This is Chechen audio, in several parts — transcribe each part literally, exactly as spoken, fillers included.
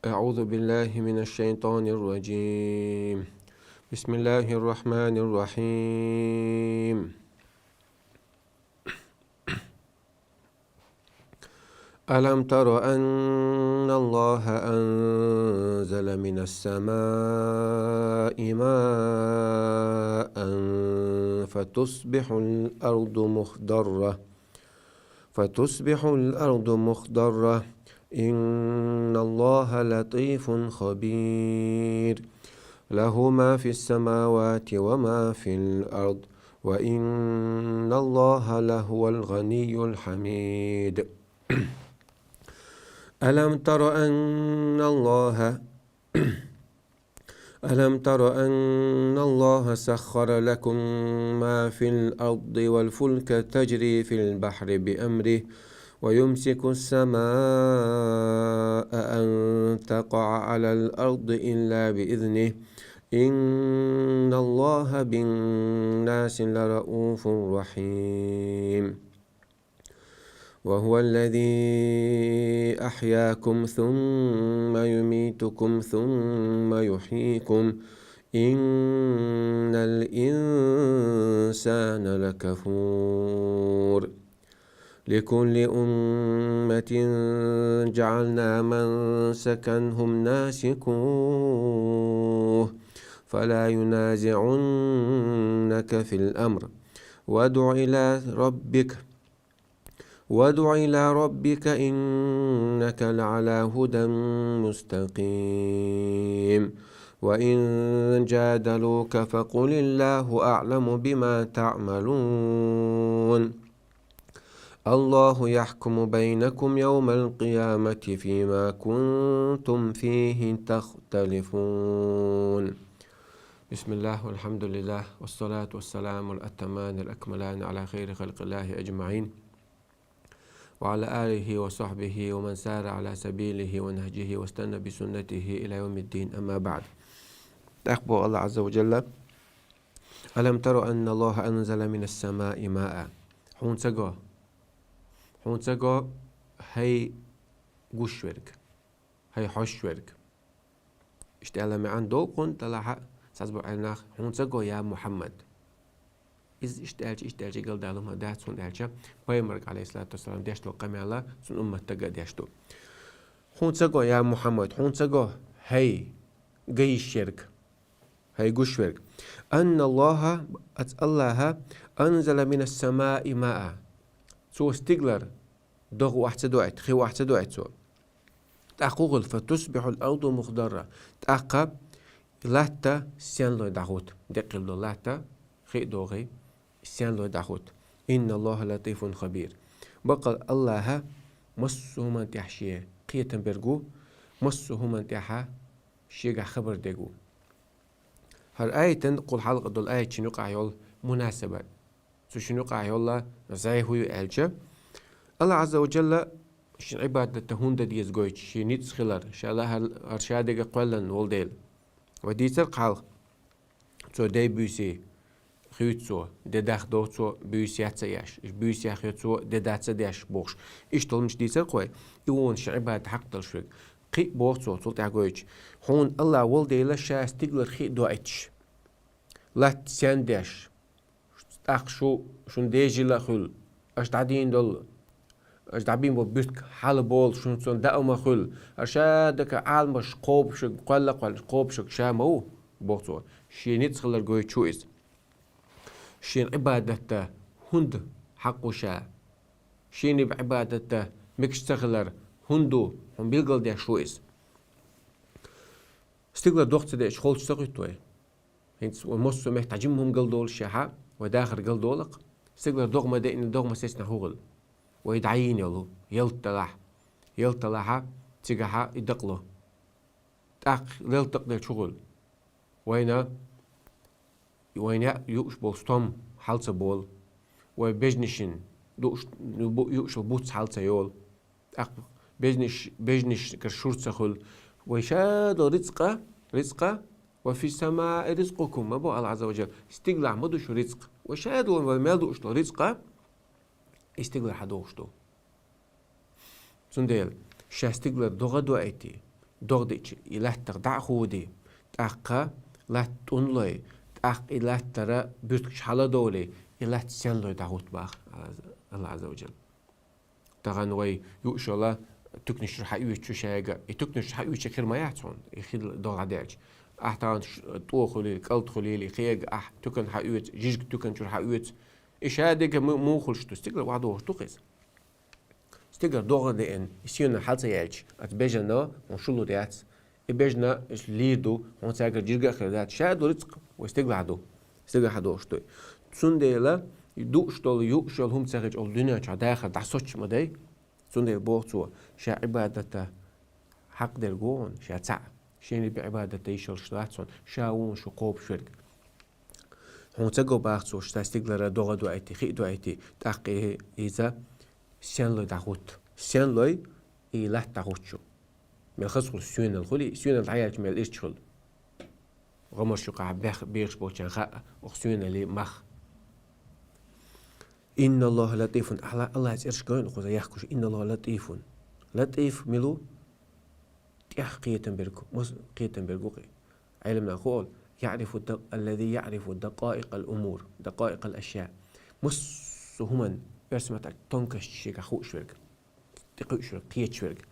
أعوذ بالله من الشيطان الرجيم. بسم الله الرحمن الرحيم. ألم تر أن الله أنزل من السماء ماء فتصبح الأرض مخضرة، فتصبح الأرض مخضرة، إن الله لطيف خبير، له ما في السماوات وما في الأرض، وإن الله لهو الغني الحميد. ألم تر أن الله ألم تر أن الله سخر لكم ما في الأرض والفلك تجري في البحر بأمره، ويمسك السماء أن تقع على الأرض إلا بإذنه، إن الله بالناس لرءوف رحيم. وهو الذي أحياكم ثم يميتكم ثم يحييكم، إن الإنسان لكفور. لكل أمة جعلنا منسكا هم ناسكوه، فلا ينازعنك في الأمر، وادع إلى ربك، وادع إلى ربك إنك لعلى هدى مستقيم. وإن جادلوك فقل الله أعلم بما تعملون. الله يحكم بينكم يوم القيامة فيما كنتم فيه تختلفون. بسم الله والحمد لله والصلاة والسلام الأتمان الأكملان على خير خلق الله أجمعين، وعلى آله وصحبه ومن سار على سبيله ونهجه واستنى بسنته إلى يوم الدين، أما بعد. تقبل الله عز وجل. ألم تر أن الله أنزل من السماء ماء. Хьуна ца го, хьуна ца го, хӀай гуш верг, хӀай хьош верг. Иштта аьлла маьӀан долу кхунна, талахьа сазбу Ӏелнах, хьуна ца го, я Мухьаммад. Иза иштта аьлча, иштта аьлча, галдалума дац, хӀунда аьлча пайхамарга, алейхиссалату вассалам, деш долу къамела цун умматага а деш ду. Хьуна ца го, я Мухьаммад, хьуна ца го, хӀай гайиш ерг, хӀай гуш верг. Анна Аллаха, аца Аллаха, анзала минас самаи маа. Цо стигалара догӀа охьа ца доуьйту, хи охьа ца доуьйту цо. ТӀаккха хӀун хуьлу, фатусбихьул арду мухдарра. ТӀаккха латта сенлой дӀахӀутту. Деккъала долу латта, хи а догӀий, сенлой дӀахӀутту. Инна Аллаха латифун хабир. Баккъал Аллаха массо а хӀуманна тӀехь шен кхетам берг ву, массо а хӀуманна тӀехьа шегахь хабар дерг ву. ХӀара аятан кхул хьалха долу аятшна юкъахь йолу мунасабат. Цу шина юкъахь йолла зӀе хӀу ю аьлча, Аллах Азза ва Джалла шен Ӏибадатта хӀунда деза гойтуш, шен ницкъ хилар, ша лахьар, ша дерг кхоьллина волу дела. Вай дийцар кхалха, цо дей буьйсий хуьйцу цо, де дахдо цо, буьйса яц а еш, буьйса яхйо цо, де дац а деш бохуш. Иштта долу мича дийцар кхой, и вон шен Ӏибадат хьакъ долуш верг. Кхин а боху цо, цул тӀаьхьа гойтуш. Хьуна Аллах волу дела ша стигалара хи а доуьйтуш. Латта сен деш, тӀаккха шу, шуна дежийла а хуьлу, аша дӀадийна долу, аша дӀабийна болу буьртиг хьалаболу, шуна цунна даа ма хуьлу, аша дика Ӏаламаш кхобуш верг, кхоьлла а кхоьллина кхобуш верг ша ма ву, боху цо. Шен ницкъ хилар гойтуш ву иза. Шен Ӏибадатта хӀунда хьакъ ву ша? Шен Ӏибадатта мегаш ца хилар хӀунда ву, хьуна билгалдеш ву иза. Стигалара догӀа ца деъча, холчу ца хӀуьтту вай? ХӀинца вай массо а меттехь жимма хӀума галдолуш шехьа, вай дахар галдолу-кх. Стигалара догӀа ма деъна, догӀа ма сецнехь хӀун хуьлу? Вай дӀайийна йолу, ялта далахь. Ялта далахьа, цигахьа и дакъало. ТӀаккха ялта дакъаделча хӀун хуьлу? Вайна, вайна яа юуш болу стом хьал ца болу. Вай бежнашна дууш, бу-, юуш йолу буц хьал ца йолу. ТӀаккха бежнаш, бежнашкара шура ца хуьлу. Вай ша долу рицкъа, рицкъа, ва фи самаи ризкъукум, ма бо Аллах Азза ва Джалла. Стигалахь ма ду шу рицкъ. Вай ша долу, вай мел дууш долу рицкъа, и стигалара хьадогӀуш ду. Цундела, ша стигалара догӀа доуьйтий, догӀа диъча, и лаьттах дӀа а ховдий, тӀаккха латта тӀун лой, тӀаккха и латтара буьртигаш хьала а довлий, и латта сенна лой дӀахӀутту боху Аллахь Ӏазза ва Джалла. Тахана вай юуш йолу туьканаш чуьра хьаоьцуш шу шайга, и туьканаш чуьра хьаоьцуш хир ма яц хьуна, и хила догӀа даьлча. Ахь тахана ш-, тӀо хуьлийла, кӀалд хуьлийла, и хега ахь туькана хьаоьцу, жижиг туькан чуьра хьаоьцу. И шадерг ма-, муха хуьлуш ду, стигала охьадогӀуш ду-кх иза. Стигала догӀа деана, и сенна хьала ца яьлча, оцу бежана хьуна шу лур яц. И бежана лийр ду, хьуна цаьргара жирга а хир дац. Ша ду рицкъ, вай стигалахь ду. Стигалахь догӀуш ду. Цундела и дууш долу, юуш йолу хӀума ца хилча, олу дуьнен чохь дахар дӀасоцуш ма дай. Цундела боху цо, ша Ӏибадата хьакъ дерг ву хьуна, ша цхьаъ, шена бен Ӏибадат дан йиш йолуш вац хьуна, ша ву хьуна шу кхобуш верг. Хьуна ца го боху цо, ша стигалара догӀа дойтий, хи а дойтий, тӀаккха и-, иза сенна лой дӀахӀутту. Сенна лой и латта дӀахӀутту шу. Мел хаза хуьлу соьнал хуьлий, соьнал дӀаяьлча мел ирча хуьлу. ГӀамарш юкъахь бех-, бехаш болчарна хаьа, оха соьнал мах. Инна Аллаха латифун, Алла-, Аллахьан цӀераш гайна кхуза яхкуш, инна Аллаха латифун. Латиф мила ву? ТӀех кхетам берг, мас-, кхетам берг ву-кх. Ӏеламнаха олу, яӀрифу да-, аллази яӀрифу дакъаикъал умур, дакъаикъал ашъя. Массо а хӀуманна, оьрсийн маттахь тонкосташ шегахь хууш верг, тӀекхуьуш верг, кхеташ верг.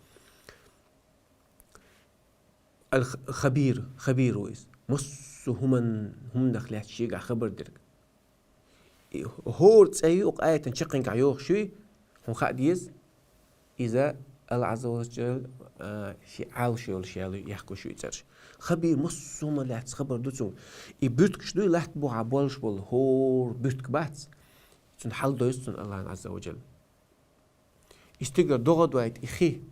Ал-Х-, Хабир, Хабир ву иза. Массо а хӀуман-, хӀуманах лаьцна шегахь хабар дерг. И хӀора цӀе юкъа аятан чаккхенгахь йохуш юй, хьуна хаа деза, иза Алла Ӏазза ва Джалла, а, шен Ӏалаш йолуш яьлла яхкуш юй цӀераш. Хабир, массо а хӀуманах лаьцна хабар ду цуьнга. И буьртигаш дуй, латта бухахь болуш болу хӀора буьртиг бац, цуьнан хьал дойзу цунна Аллахьан Ӏазза ва Джалла. И стигала догӀа дойту и хи,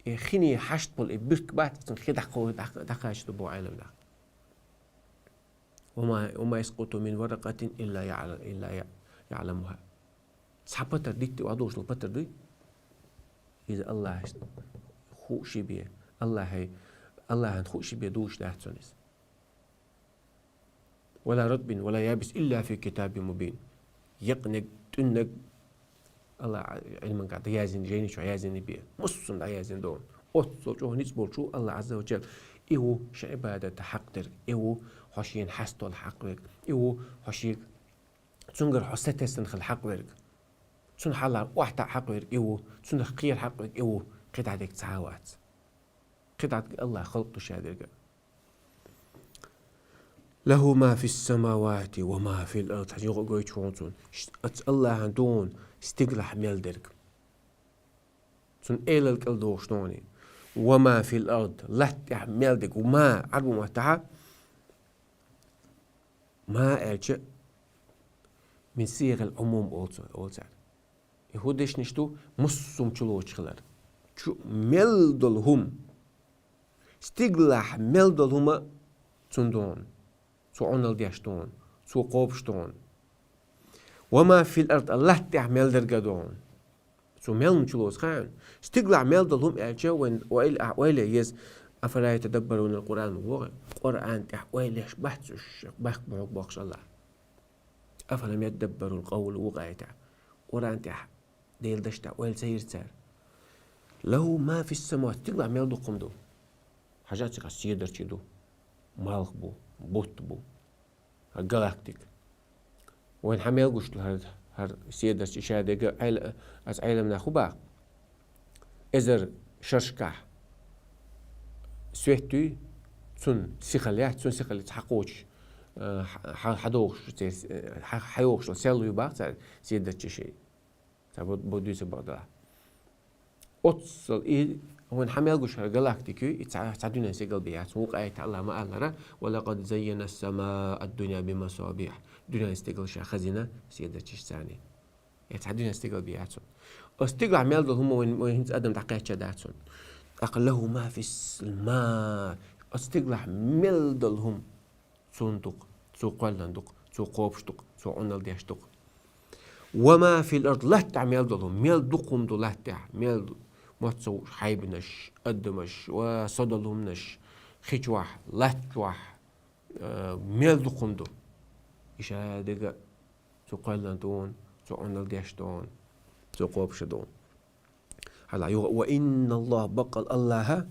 и хине хьашт болу и буьртиг бац, цуьнан хи дӀакхо-, дӀа-, дӀакхачадо боху Ӏеламнаха. Ва ма, ва ма яскъуту мин варакъатин илла яӀла-, илла я-, яӀламуха. Цхьа патар дитти охьадогӀуш долу патар дуй? Иза Аллахьан хууш бен, Аллахьан, Аллахьан хууш бен дугӀуш дац цунна иза. Ва ла ратбин ва ла ябисин илла фи китабин мубин. Екъниг, тӀуьнниг, Алла Ӏилманга дӀаяздина, жайни чохь яздина бен. Массо а хӀума дӀаяздина ду. Оццул чӀогӀа ницкъ болчу Алла Ӏазза ва Джалла. И ву шен Ӏибадата хьакъ дерг, и ву хьо шена хьастол хьакъ верг, и ву хьо шега, цуьнгара хьо сатесна хила хьакъ верг, цуьнан хьалха охьатаӀа хьакъ верг и ву, цунах кхера хьакъ верг и ву, кхидӀа дерг цхьа а вац. КхидӀа дерг Аллахьан халкъ ду шадерг. Лаху ма фис самавати ва ма фил ард. Хьажа, юха а гойтуш ву хьуна цунна. Ш-, оцу Аллахьан ду хьуна стигалахь мел дерг. Цунна элал кӀел догӀуш ду хьуна. Ва ма фил ард, латта тӀехь мел дерг. Ва ма, Ӏарбу маттахь, ма аьлча, мин сигъал Ӏумум олу цо-, олу цара. И хӀун дешнаш ду, массо а хӀума чулоцуш хилар. Чу мел долу хӀума, стигалахь мел долу хӀума цунна ду хьуна, цо Ӏуналла деш ду хьуна, цо кхобуш ду хьуна. Ва ма фил ард, латта тӀехь мел дерг а ду хьуна. Цо мел хӀума чулоцу хаьа хьуна. Стигалахь мел долу хӀума аьлча, вайн ойла, ахь ойла еза, афала ятадаббарунал Къуръан вогӀу, Къуръан тӀехь ойла еш бац уьш, бехк бохьуг бохуш Аллахь. Афалам ядаббарул къавла ву-кх аятехь. Къуръан тӀехь Делан дашна тӀехь ойла ца йира цара. Лаху ма фис самавати, стигалахь мел дукха хӀума ду. Хьажа, цигахь седарчий ду, малх бу, бутт бу, хӀара галактика. Вайна хьан мел гуш ду хӀара, хӀара седарчий, шадерг Ӏел-, аса Ӏеламнаха хӀун боху? Эзар шершкахь свет юй, цунна сихал яц, цунна сихал яц хьакхочуш, э, хьа-, хьа-, хьадогӀуш церан, э, хьа-, хьайогӀуш сел юй боху цара седарчий шайн. Цара бу-, бу дуьйцу бакъдала. Оццул и вайна хьан мел гуш хӀара галактика юй, и цхьа, цхьа дуьнен стигала бен яц. Вукху аятехь Аллахьа ма-аллара: «Ва лакъад заййана ас-самаа ад-дунья би масабихь». Дуьнен стигала ша хазийна седарчашца. Я цхьа дуьнен стигала бен яц хьуна. Оцу стигалахь мел долу хӀума вайн, вайн хӀинца адам дӀакхаьчча дац хьуна. ТӀаккха лаху ма фис ма. Оцу стигалахь мел долу хӀума цунна ду-кх, цо кхоьллина ду-кх, цо кхобуш ду-кх, цо Ӏуналла деш ду-кх. Ва ма фил ард, латта тӀехь мел долу хӀума, мел дукха хӀума ду латта тӀехь, мел ду, мотт ца вууш хьайбанаш, адамаш, ва со долу хӀуманаш, хи чохь, латта чохь, э, мел дукха хӀума ду. И шадерг а цо кхоьллина ду хьуна, цо Ӏуналла деш ду хьуна, цо кхобуш ду хьуна. Хьала юха: «Ва инна Аллаха», баккъал Аллахьа,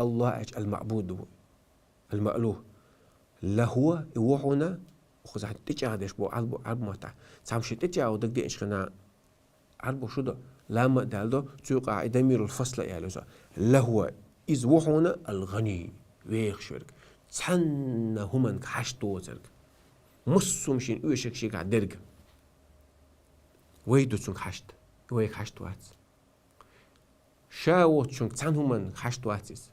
Аллах аьлча аль-маъбуд ву. Аль-маълух. Лахуа, и ву хьуна, укхаза тӀечӀагӀдеш бу Ӏарбу, Ӏарбу маттахь. Цхьамма ши тӀечӀагӀо дагадеъначхьана Ӏарбо шу до, лама а далдо, цуьйкъа и дамирул фасла аьлла со. Лахуа, иза ву хьуна аль-гӀани, вехаш верг. Цхьанна хӀуманга хьашт доцарг. Массум шин оьшаг шигахь дерг. Вай ду цунга хьашт. Вайга хьашт вац. Ша воцучунга цхьана хӀуманга хьашт вац иза.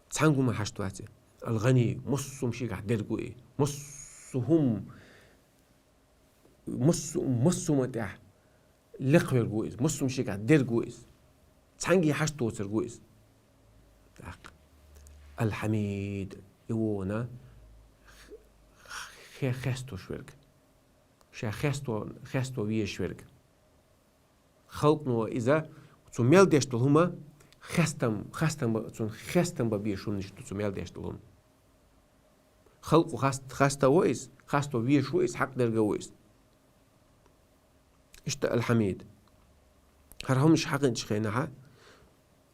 Цхьана хӀуманга хьашт вац иза. Аль-гӀани, массум шигахь дерг ву и. Массу хӀум, массу, массума тӀехь лекхверг ву иза. Массум шигахь дерг ву иза. Цхьанга хьашт доцарг ву иза. ТӀаккха. Аль-хьамид, и вона хе-, хе-, хестош верг. Ша хесто, хесто везаш верг. Халкъо иза, цу мел деш долу хӀума хестам, хестам ба, цунна хестам бан безаш хӀуманаш ду цу мел деш долу хӀума. Халкъо хаст-, хаста ву иза, хасто везаш ву иза, хьакъ дерг а ву иза. Иштта аль-хьамид. ХӀара хӀуманаш хьахинчу хенахьа,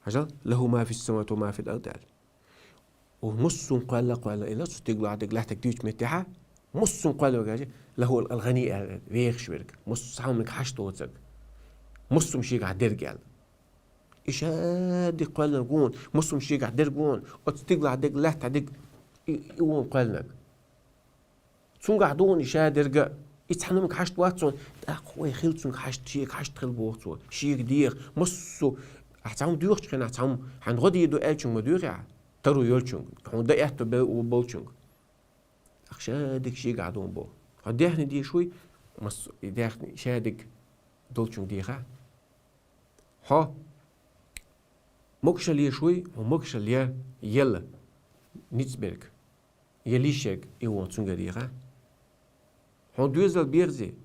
хьажал, лаху ма фис-самавати ва ма фил ард аьлла. Ва массум кхоьлла, кхоьлла, ила цу стигалахь дерг, лаьттаг дуьйцу меттехьа, массум кхоьлла вегаш, лаху аль-гӀани аьлла, вехаш верг, массум хьалмик хьашт доцург, массум шигахь дерг аьлла. И ша дика кхоьллинарг вон, массум шигахь дерг вон, оцу стигалахь дерг, лаьттахь дерг, и, и вон кхоьллинарг. Цуьнгахь дугӀуна и ша дерг а, и цхьаннамик хьашт вац цунна, тӀаккха вай хила цуьнга хьашт, шега хьашт хила боху цо, шега деха, массо, ахь цхьа хӀума доьхучу хенахь, цхьа хӀума хьайна гӀо дийр ду аьллачуьнга ма доьху ахь, таро йолчуьнга, хьуна дан аьтто бе-, болчуьнга. Ахь ша дерг шегахь дугӀун боху. Хьо даьхни дезаш вуй, массо, и даьхни ша дерг долчуьнга деха. Хьо могашалла езаш вуй, хьо могашалла я, елла, ницкъ берг. Я лийшерг и вон цуьнгара еха. Хьуна доьзал бехази,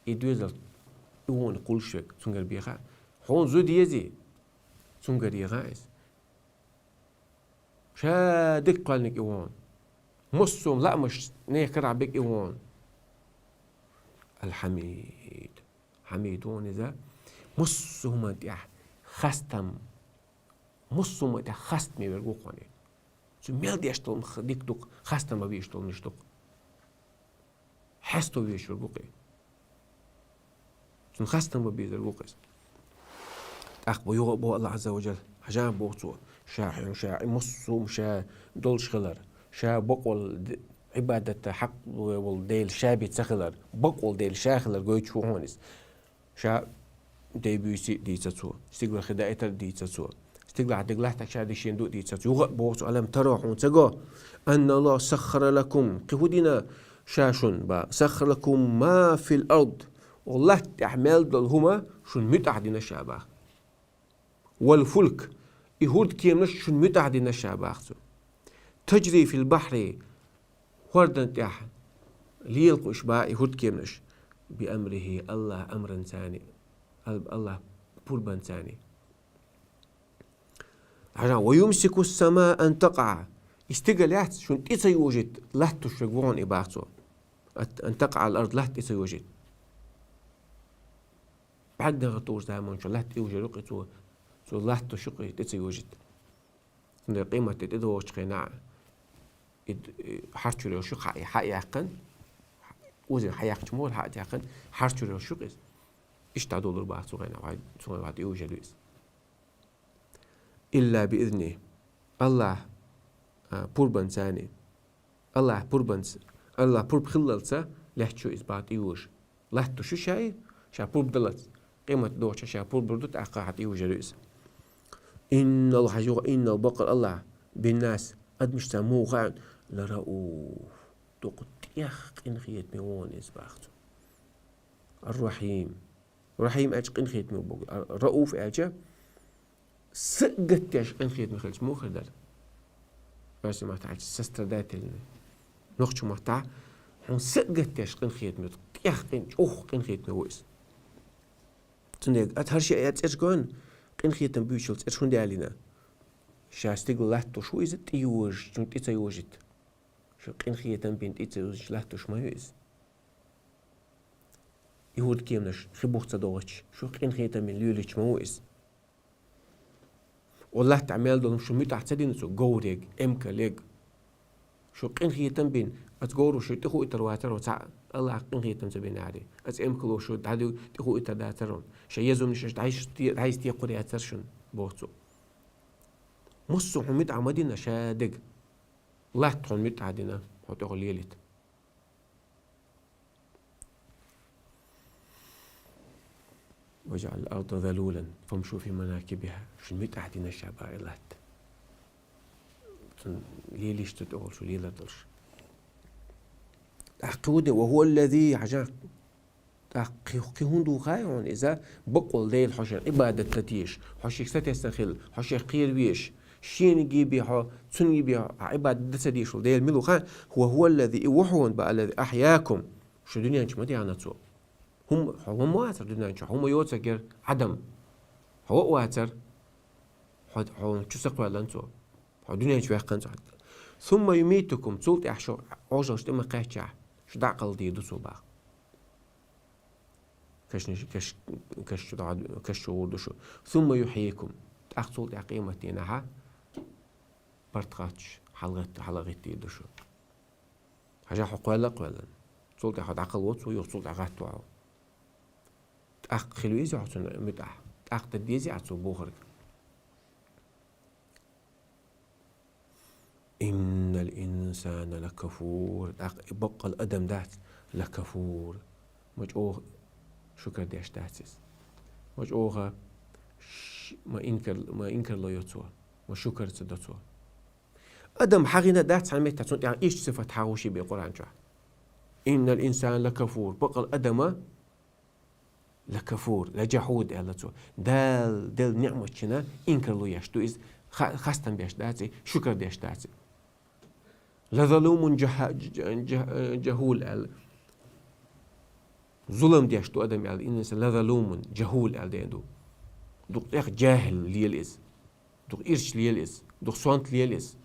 и доьзал и вон кхуллуш верг цуьнгара беха. Хьуна зуда ези, цуьнгара еха иза. Ша дика кхоьллинарг и вон. Массо а лаамаш нехан карахь берг и вон. Аль-Хьамид. Хьамид вон иза. Массо а хӀуманна тӀехь хастам. Массо а хӀуманна тӀехь хастаме верг ву кхуьнан. Цу мел деш долу х-, дика ду-кх, хастам бан везаш долу муьш ду-кх. Хьесто везаш верг ву-кх и. Цунна хастам бан безар ву-кх иза. ТӀаккха бу юха а боху Аллах Азза ва Джалла, хьажа боху цо, ша хьуна, ша и массо а ша долуш хилар, ша бакъволу д-, Ӏибадатта хьакъ волу Дела ша бен ца хилар, бакъволу Дела ша хилар гойтуш ву хьуна иза. Ша дай буьйсий а дийца цо, стигалара хи даийтар а дийца цо, стигалахь дерг, лаьттахь ша дерг шена ду а дийца цо. Юха а боху цо, алам тара, хьуна ца го, анна Аллах саххара лакум, кхин хӀун дина ша шуна, ба, саххара лакум ма фил ард, оцу латта тӀехь мел долу хӀума шуна муьтӀахь дина ша, баха. Вал фулк, и хӀордкеманаш шуна муьтӀахь дина ша, баха цо. Таджри фил бахьри, хӀордан тӀехь лела кхуьуш баха и хӀордкеманаш, би амрихи, Аллах амранца, Ал-, Аллах пурбанца. Хьажа, ва юмсику ас-самаа ан такъаӀа, и стигал яц шуна тӀе ца йожийта латтош верг ву хьуна и, баха цо. Ат-, ан такъаӀа ал-ард, латта тӀе ца йожийта. БӀаьрган гӀатур заманчохь латта тӀе йожор ю-кх и цо, цо латтош ю-кх и тӀе ца йожийта. Цундела къематде тӀедогӀучу хенахь, и д-, и хьарчуьра йолуш ю-кх, хьа-, хьа а яьккхина, узина хьа яьккхича ма вара, хьа а яьккхина, хьарчуьра йолуш ю-кх иза. Иштта дӀадолур баха цу хенахь, вай, цу хенахь вай тӀе йожор ю иза. Илла би изни. Аллах, а, пурбанца. Аллах пурбанца, Аллах пурба хиллалца лаьтташ ю иза, баха тӀе йожуш. Латтош ю ша и, ша пурба даллалц. Къемат догӀучохь ша пурба лур ду, тӀаккха хьа тӀе йожор ю иза. Инна Аллах, хьажа, инна Аллах, бакъ Аллах, бин-нас, адамашца муха хаьа, ла рауф, дукха тӀех къинхетаме ву хьуна иза, баха цо. Ар-Рахьим. Рахьим аьлча къинхетаме боху. Ар-, Рауф аьлча са а гатдеш къинхетаме хилча муха хир дара? Оьрсийн маттахь аьлча сострадательный. Нохчийн маттахь хьуна са а гатдеш къинхетаме, тӀех къин-, чӀогӀа къинхетаме ву иза. Цундела ат хӀара шиъ а цӀераш гойна, къинхетам буьйцуш йолу цӀераш хӀунда аьллина? Ша стигала латтош ву иза, тӀе йожуш, цунна тӀе ца йожийта. Шу къинхетам бина тӀе ца йожуш латтош ма ю иза. И хӀордкеманаш хи бух ца догӀуьйтуш, шу къинхетам бина лелийча ма ву иза. Валлахь, тӀа мел долу шун муьтӀахь ца дина цо, говрег, эмкалег. Шу къинхетам бина, аса говро шу тӀехуийтар вацар, оцу Аллахь къинхетам ца бина ари. Аса эмкало шу дӀадуьйгу тӀехуийтар дацар ван. Ша езумни шаьш дӀайс те-, дӀайс текхур яцар шун, боху цо. Массо хьун муьтӀахь ма дина ша дег. Латта хьун муьтӀахь дина, хьо тӀехула лелийта. واجعل الأرض ذلولا فامشوا في مناكبها. Шун муьтӀахь дина ша боху и латта. Цунна лелийша цу тӀехула шу лелар долуш. ТӀаккха кхин хӀун ду, وهو الذي, хьажа, тӀаккха кхин, кхин хӀун ду хаий хьуна иза, бакъволу Дела хьо шен Ӏибадат дан дезаш, хьо шех сатесна хила, хьо шех кхера везаш, шена гиби хьо, цунна гиби хьо, хьан Ӏибадат дан ца дезаш волу Дела мила ву хаий? وهو الذي, и ву хьуна боху, الذي أحياكم. Шу дуьнен чу ма дехна цо. ХӀума, хьо хӀума вацара дуьнен чохь, хӀума йоцург яра Ӏадам. Хьо а вацара, хьо, хьо чу са кхоьллина цо. Хьо дуьнен чу ваьккхина цо. ثم يميتكم, цул тӀаьхьа шу Ӏожаллаш тӀе ма кхаьччахь, шу дӀакхалла дийр ду цо боху. Кашнаш-, каш-, каш чу дӀа-, каш чу гӀур ду шу. ثم يحييكم. ТӀаккха цул тӀаьхьа къематдийнахьа барт хоттуш, хьалагӀитта-, хьалагӀиттийр ду шу. Хьажа, хьо кхоьлла а кхоьллина. Цул тӀаьхьа хьо дӀакхалла воцу, юха цул тӀаьхьа гӀатта ву хьо. ТӀаккха хила везий хьо цунна муьтӀахь? ТӀаккха дан дезий ахь цо бохург? إن الإنسان لكفور. ТӀаккха и баккъал адам дац, لكفور. Ма чӀогӀа шукар деш дац иза. Ма чӀогӀа ш-, ма инкар-, ма инкарло йо цо, ма шукар ца до цо. Адам хьагӀина дац цхьана меттехь, цунна тӀехь иштта сифат хьагӀуш бен Къуръан чохь. إن الإنسان لكفور. Баккъал адама لكفور, لجحود аьлла цо. Дала делла ниӀматшна инкарло еш ду иза, ха-, хастам беш дац и, шукар деш дац и. لظلوم جه-, جه-, جه-, جهول аьлла. Зулам деш ду адам аьлла, إن الإنسان لظلوم جهول аьлла дена ду. Дукха тӀех жахӀил лела иза. Дукха ирча лела иза. Дукха сонта лела иза.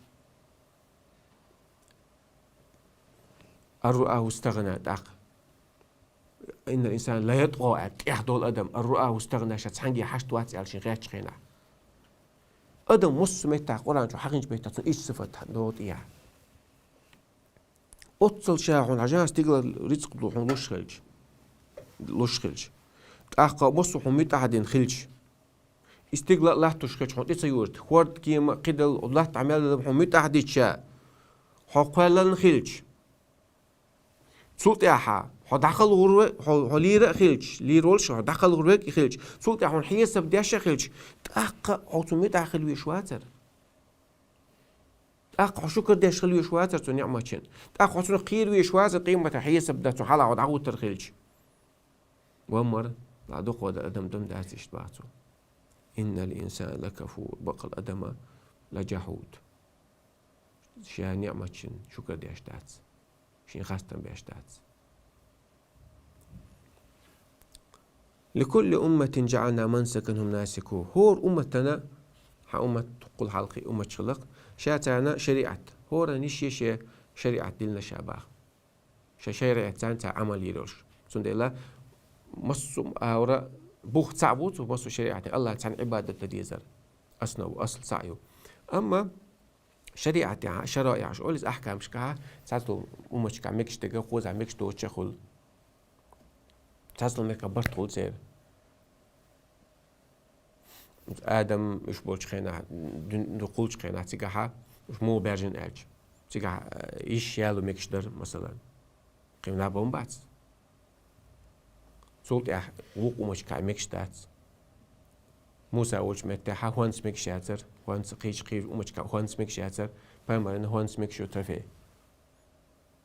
أن رآه استغنى тӀаккха. إن الإنسان ليطغى аьлла, тӀехдолу адам, أن رآه استغنى, ша цхьаьнгге хьашт вац аьлла, шен гӀертачу хенахь. Адам массо а меттехь, Къуръан чу хьагӀинчу меттехь, цунна иштта сифат догӀу тӀехь. Оццул ша хьуна хьажа стигала рицкъ ду хьуна луш хилча. Луш хилча. ТӀаккха массо а хьуна муьтӀахь дина хилча. И стигала а латтош хилча хьуна тӀе ца юрта, хӀорд кема а кхидала, латта Ӏамел а хьуна муьтӀахь дича, хьо кхоьллина хилча. Цул тӀаьхьа хьо дӀакхалхар ве-, хьо, хьо лийра а хилча, лийр волуш хьо дӀакхалхар верг а хилча, цул тӀаьхьа хьуна хьесап деш а хилча, тӀаккха хьо цу муьтӀахь хила веш вацара. ТӀаккха хьо шукар деш хила веш вацара цу ниӀматшна. ТӀаккха хьо цунах кхера веш вацара, къематан хьесап дан цу хьалха хьо дӀагӀуттар хилча. Ва мара, ла дукха дан адам дам дац иштта бац цо. إن الإنسان لكفور, баккъал адама لجحود. Ша ниӀматшна шукар деш дац. Шен хастам беш дац. لكل أمة جعلنا منسكا هم ناسكوه. ХӀора умматана, хьан уммат кхул хьалхи умматаш хиларх, ша царна шариӀат. ХӀоран йиш я шен шариӀат диллина ша баха. Шен шариӀат царна цхьа Ӏамал йийр йолуш. Цундела массо а аура бух цхьаъ бу цу массо а шариӀатан, Аллахь цхьаьна Ӏибадат дан дезар. Основа, асл цхьаъ ю. Амма шариӀатехь, шараиӀ аьлла олу иза ахькамашкахь, цхьацца умматашкахь мегаш дерг, кхузахь мегаш доцуш а хуьлу. Цхьацца меттехь барт хуьлу церан. Адам уьш болчу хенахь, дуьн-, ду кхуллучу хенахь цигахьа, уьш муха баьржина аьлча. Цигахь, э, йиш яло мегаш дара, масалан. Кхин наб ма бац. Цул тӀаьхьа вукху умматашкахь мегаш дац. Муса волчу меттехьа хӀонс мегаш яцара, хӀонс кхечу, кхечу умматашкахь хӀонс мегаш яцара, пайхамарна хӀонс мегаш ю трофей.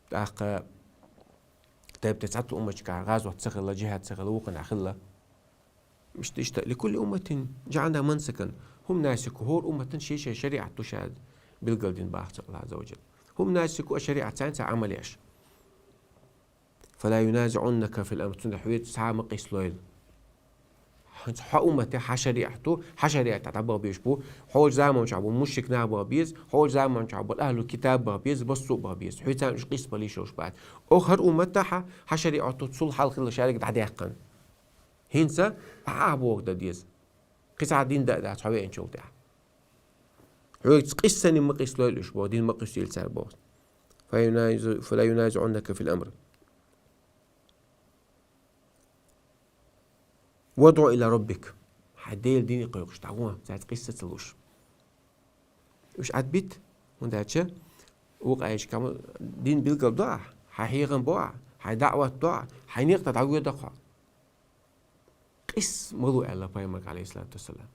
ТӀаккха тайп-тайпана цхьацца умматашкахь гӀазот ца хилла, жихӀад ца хилла, вукхунна хилла. Иштта, иштта, لكل أمة جعلنا منسكا هم ناسكوه. ХӀора умматан шен-шен шариӀат ду ша билгалдина баха цо, Аллахь Азза ва Джалла. هم ناسكوه, шариӀат царна цхьа Ӏамал еш. فلا ينازعنك في الأمر, цундела хьоьца цхьа а ма къийсалойла. Хьо уммате хьан шариӀат ду, хьан шариӀатехь дӀабаха безаш бу, хьолчу заманчохь бу мушрик нах баха беза, хьолчу заманчохь бу ахӀлул китаб баха беза, массо а баха беза. Хьоьца царна уьш къийсабала йиш йолуш бац. Оха хӀара умматехьа хьан шариӀат ду, цул хьалха хилла шаьрга дӀадаьккхина. ХӀинца ахьа бохург дан деза. Кхин цхьа дин дан а дац хьо веанчул тӀаьхьа. Хьоьга къийсане ма къийсалойла уьш боху, дин ма къуьйсийла цара боху. فينازع-، فلا ينازعنك في الأمر. وادع إلى ربك. Хьайн Делан дине кхойкхуш дӀагӀо, цаьрца къийса ца луш. Уьш Ӏадбита, хӀунда аьлча, вукху аьлча кхама дин билгал до ахь, хьайн хьехам бо ахь, хьайн даӀват до ахь, хьайн некъа тӀе дӀагӀо даккха хьо. Къийса ма ло аьлла пайхамарга, Ӏалайхиссалату вассалам.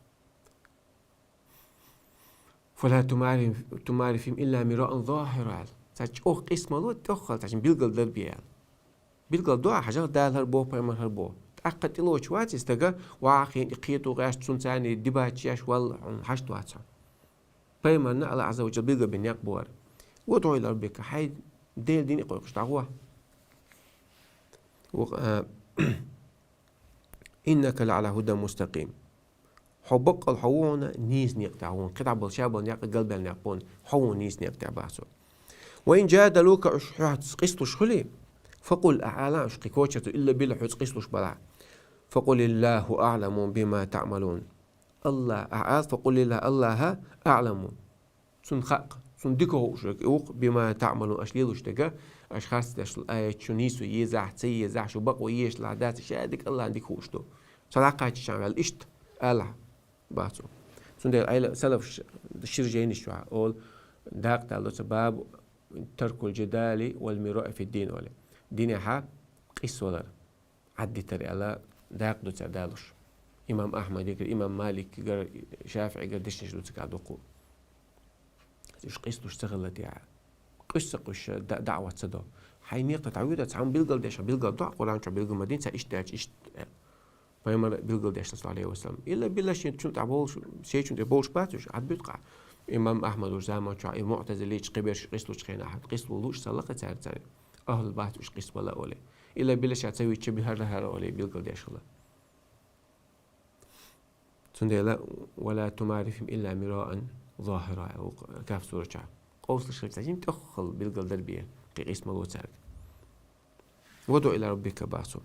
فلا تمار-، تمار فيهم إلا مراء ظاهرا аьлла. Цаьрца чӀогӀа къийса ма ло, тӀеххьара цаьрца билгал дар бе аьлла. Билгал до ахь, хьажал, Дала хӀара боху, пайхамар хӀара боху. ТӀаккха тӀелоцуш вац и стага, вахийна и кхето гӀерташ, цунца царна дебаташ еш, валла, хьуна хьашт вац хьо. Пайхамарна АллахӀа Ӏазза ва Джалла билгал бина некъ бу хӀара. وادع إلى ربك, хьайн Делан дине кхойкхуш дӀагӀо. Ву-, а, إنك لعلى هدى مستقيم. Хьо баккъал хьо ву хьуна нийса некъа тӀехь, хьуна кхидӀа болу ша болу некъ, галбаьлла некъ бу хьуна, хьо ву хьуна нийса некъа тӀехь, боху цо. وإن جادلوك, уьш хьоьца къийсалуш хуьлий, فقل, ахь ала уьш кхин кочара, إلا بالله, хьоьца къийсалуш балахь. فقل الله أعلم بما تعملون. АллахӀ, ахь ала, فقل الله, АллахӀ أعلم. Цунна хаьа, Цунна дика хууш верг и ву-кх, بما تعملون, аша лелош дерг, аша харц деш долу аят шу нийсо езахь, ца езахь, шу бакъо езаш лахь, дац, ша дерг АллахӀна дика хууш ду. Ца дӀакхаччахьана ваьлла иштта алахь, боху цо. Цундела Ӏела-, салафаш шира жайнаш чохь олу, дакъа далло цу باب ترك الجدال والمراء في الدين олий. Динехь къийсавалар Ӏаддитар аьлла, дакъа ду цара далуш. Имам Ахьмадигара, имам Маликигара, ШафиӀигара дешнаш ду цигахь дуккха. Уьш къийсалуш ца хилла тӀехь, къуьйсуш ца къуьйсуш да-, даӀват ца до. Хьайн некъа тӀе дӀагӀо, цхьамма билгал деш, билгал до, Къуръан чохь билгал ма дина, цхьа иштта аьлча иштта. Пайхамар билгал деш, саллаллаху Ӏалайхи ва саллам. Илла билла шен чун тӀехь болуш, шен чун тӀе болуш бац уьш, Ӏадбуьту-кх. Имам Ахьмад уьш заман чохь, и муӀтазилийчу кхиберш къийсалучу хенахь, къийсало лууш ца лакха цара царна. Ахьлу бац уьш къийсабала олий. Илла билла ша ца вичча, би хӀара-хӀара олий билгал деш хилла. Цундела, ولا تمار فيهم إلا مراء ظاهرا, аьлла ву-кх Кахф сурачохь. Къовсалуш хилча, цхьа жимма тӀеххьара билгал дар бен, кхин къийса ма ло цаьрга. وادع إلى ربك, боху цо.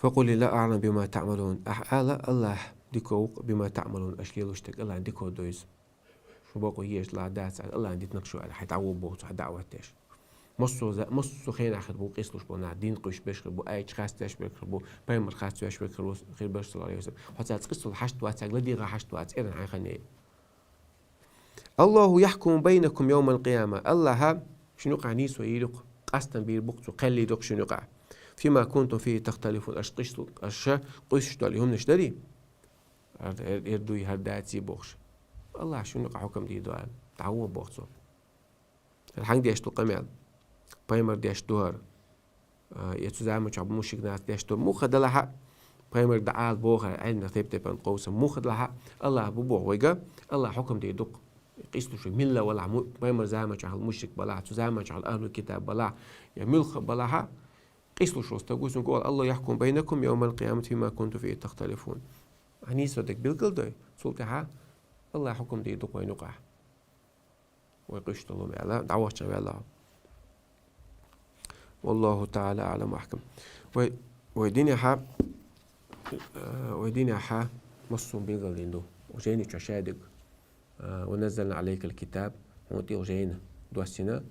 فقل الله أعلم بما تعملون. Ахь ала, АллахӀ дика ву-кх بما تعملون, аша лелош дерг АллахӀна дика хууш ду иза. Шу бакъо езаш лахь, дац, АллахӀна дитинарг шу аьлла, хьайн дӀагӀо, боху цо, хьайн даӀват деш. Массо за-, массо хенахь хир бу къийсалуш болу нах, дин кхуьйсуш берш хир бу, аят харц деш берш хир бу, пайхамар харц веш берш хир бу, хир берш, саллаллаху Ӏалайхи ва саллам. Хьо цаьрца къийсалуш хьашт вац, цаьрга ладийгӀа хьашт вац, эрна хьайн хан яй. الله يحكم بينكم يوم القيامة. АллахӀа шуна юкъахь нийсо йийр ю-кх, къастам бийр бу-кх цо, кхел йийр ю-кх шуна юкъахь. فيما كنتم فيه تختلفون. Аша къийсалу-, аша къуьйсуш долу хӀуманаш дарий? Ар-, эр-, эр дуй, хӀара даций бохуш. АллахӀа шуна юкъахь хьукам дийр ду аьлла, дӀагӀо, боху цо. ХӀара хьаьнга деш ду къамел? Пайхамар деш ду хӀара. А, я цу заман чохь мушрик нах деш ду. Муха делахь а, пайхамар дӀаала боху хӀара, Ӏилманах тайп-тайпана къовсам. Муха делахь а, АллахӀ бу боху вайга, АллахӀа хьукам дийр ду-кх. Къийсалуш милла валахь, му-, пайхамар заман чохь мушрик балахь, цу заман чохь ахьлу китаб балахь, я муьлхха балахь а, къийсалуш волу стаг ву, цуьнга олу: الله يحكم بينكم يوم القيامة فيما كنتم فيه تختلفون. Ахьа нийсо дерг билгал дой, цул тӀаьхьа АллахӀа хьукам дийр ду-кх вайна юкъахь. Вай къуьйсуш долу хӀума аьлла, дӀавахча ваьлла. والله تعالى أعلم وأحكم. Вай, вай динехь, э, вай динехь массо а билгал дина ду. Жайни чу шадерг. Э, ونزلنا عليك الكتاب, хьуна тӀе жайна доссийна,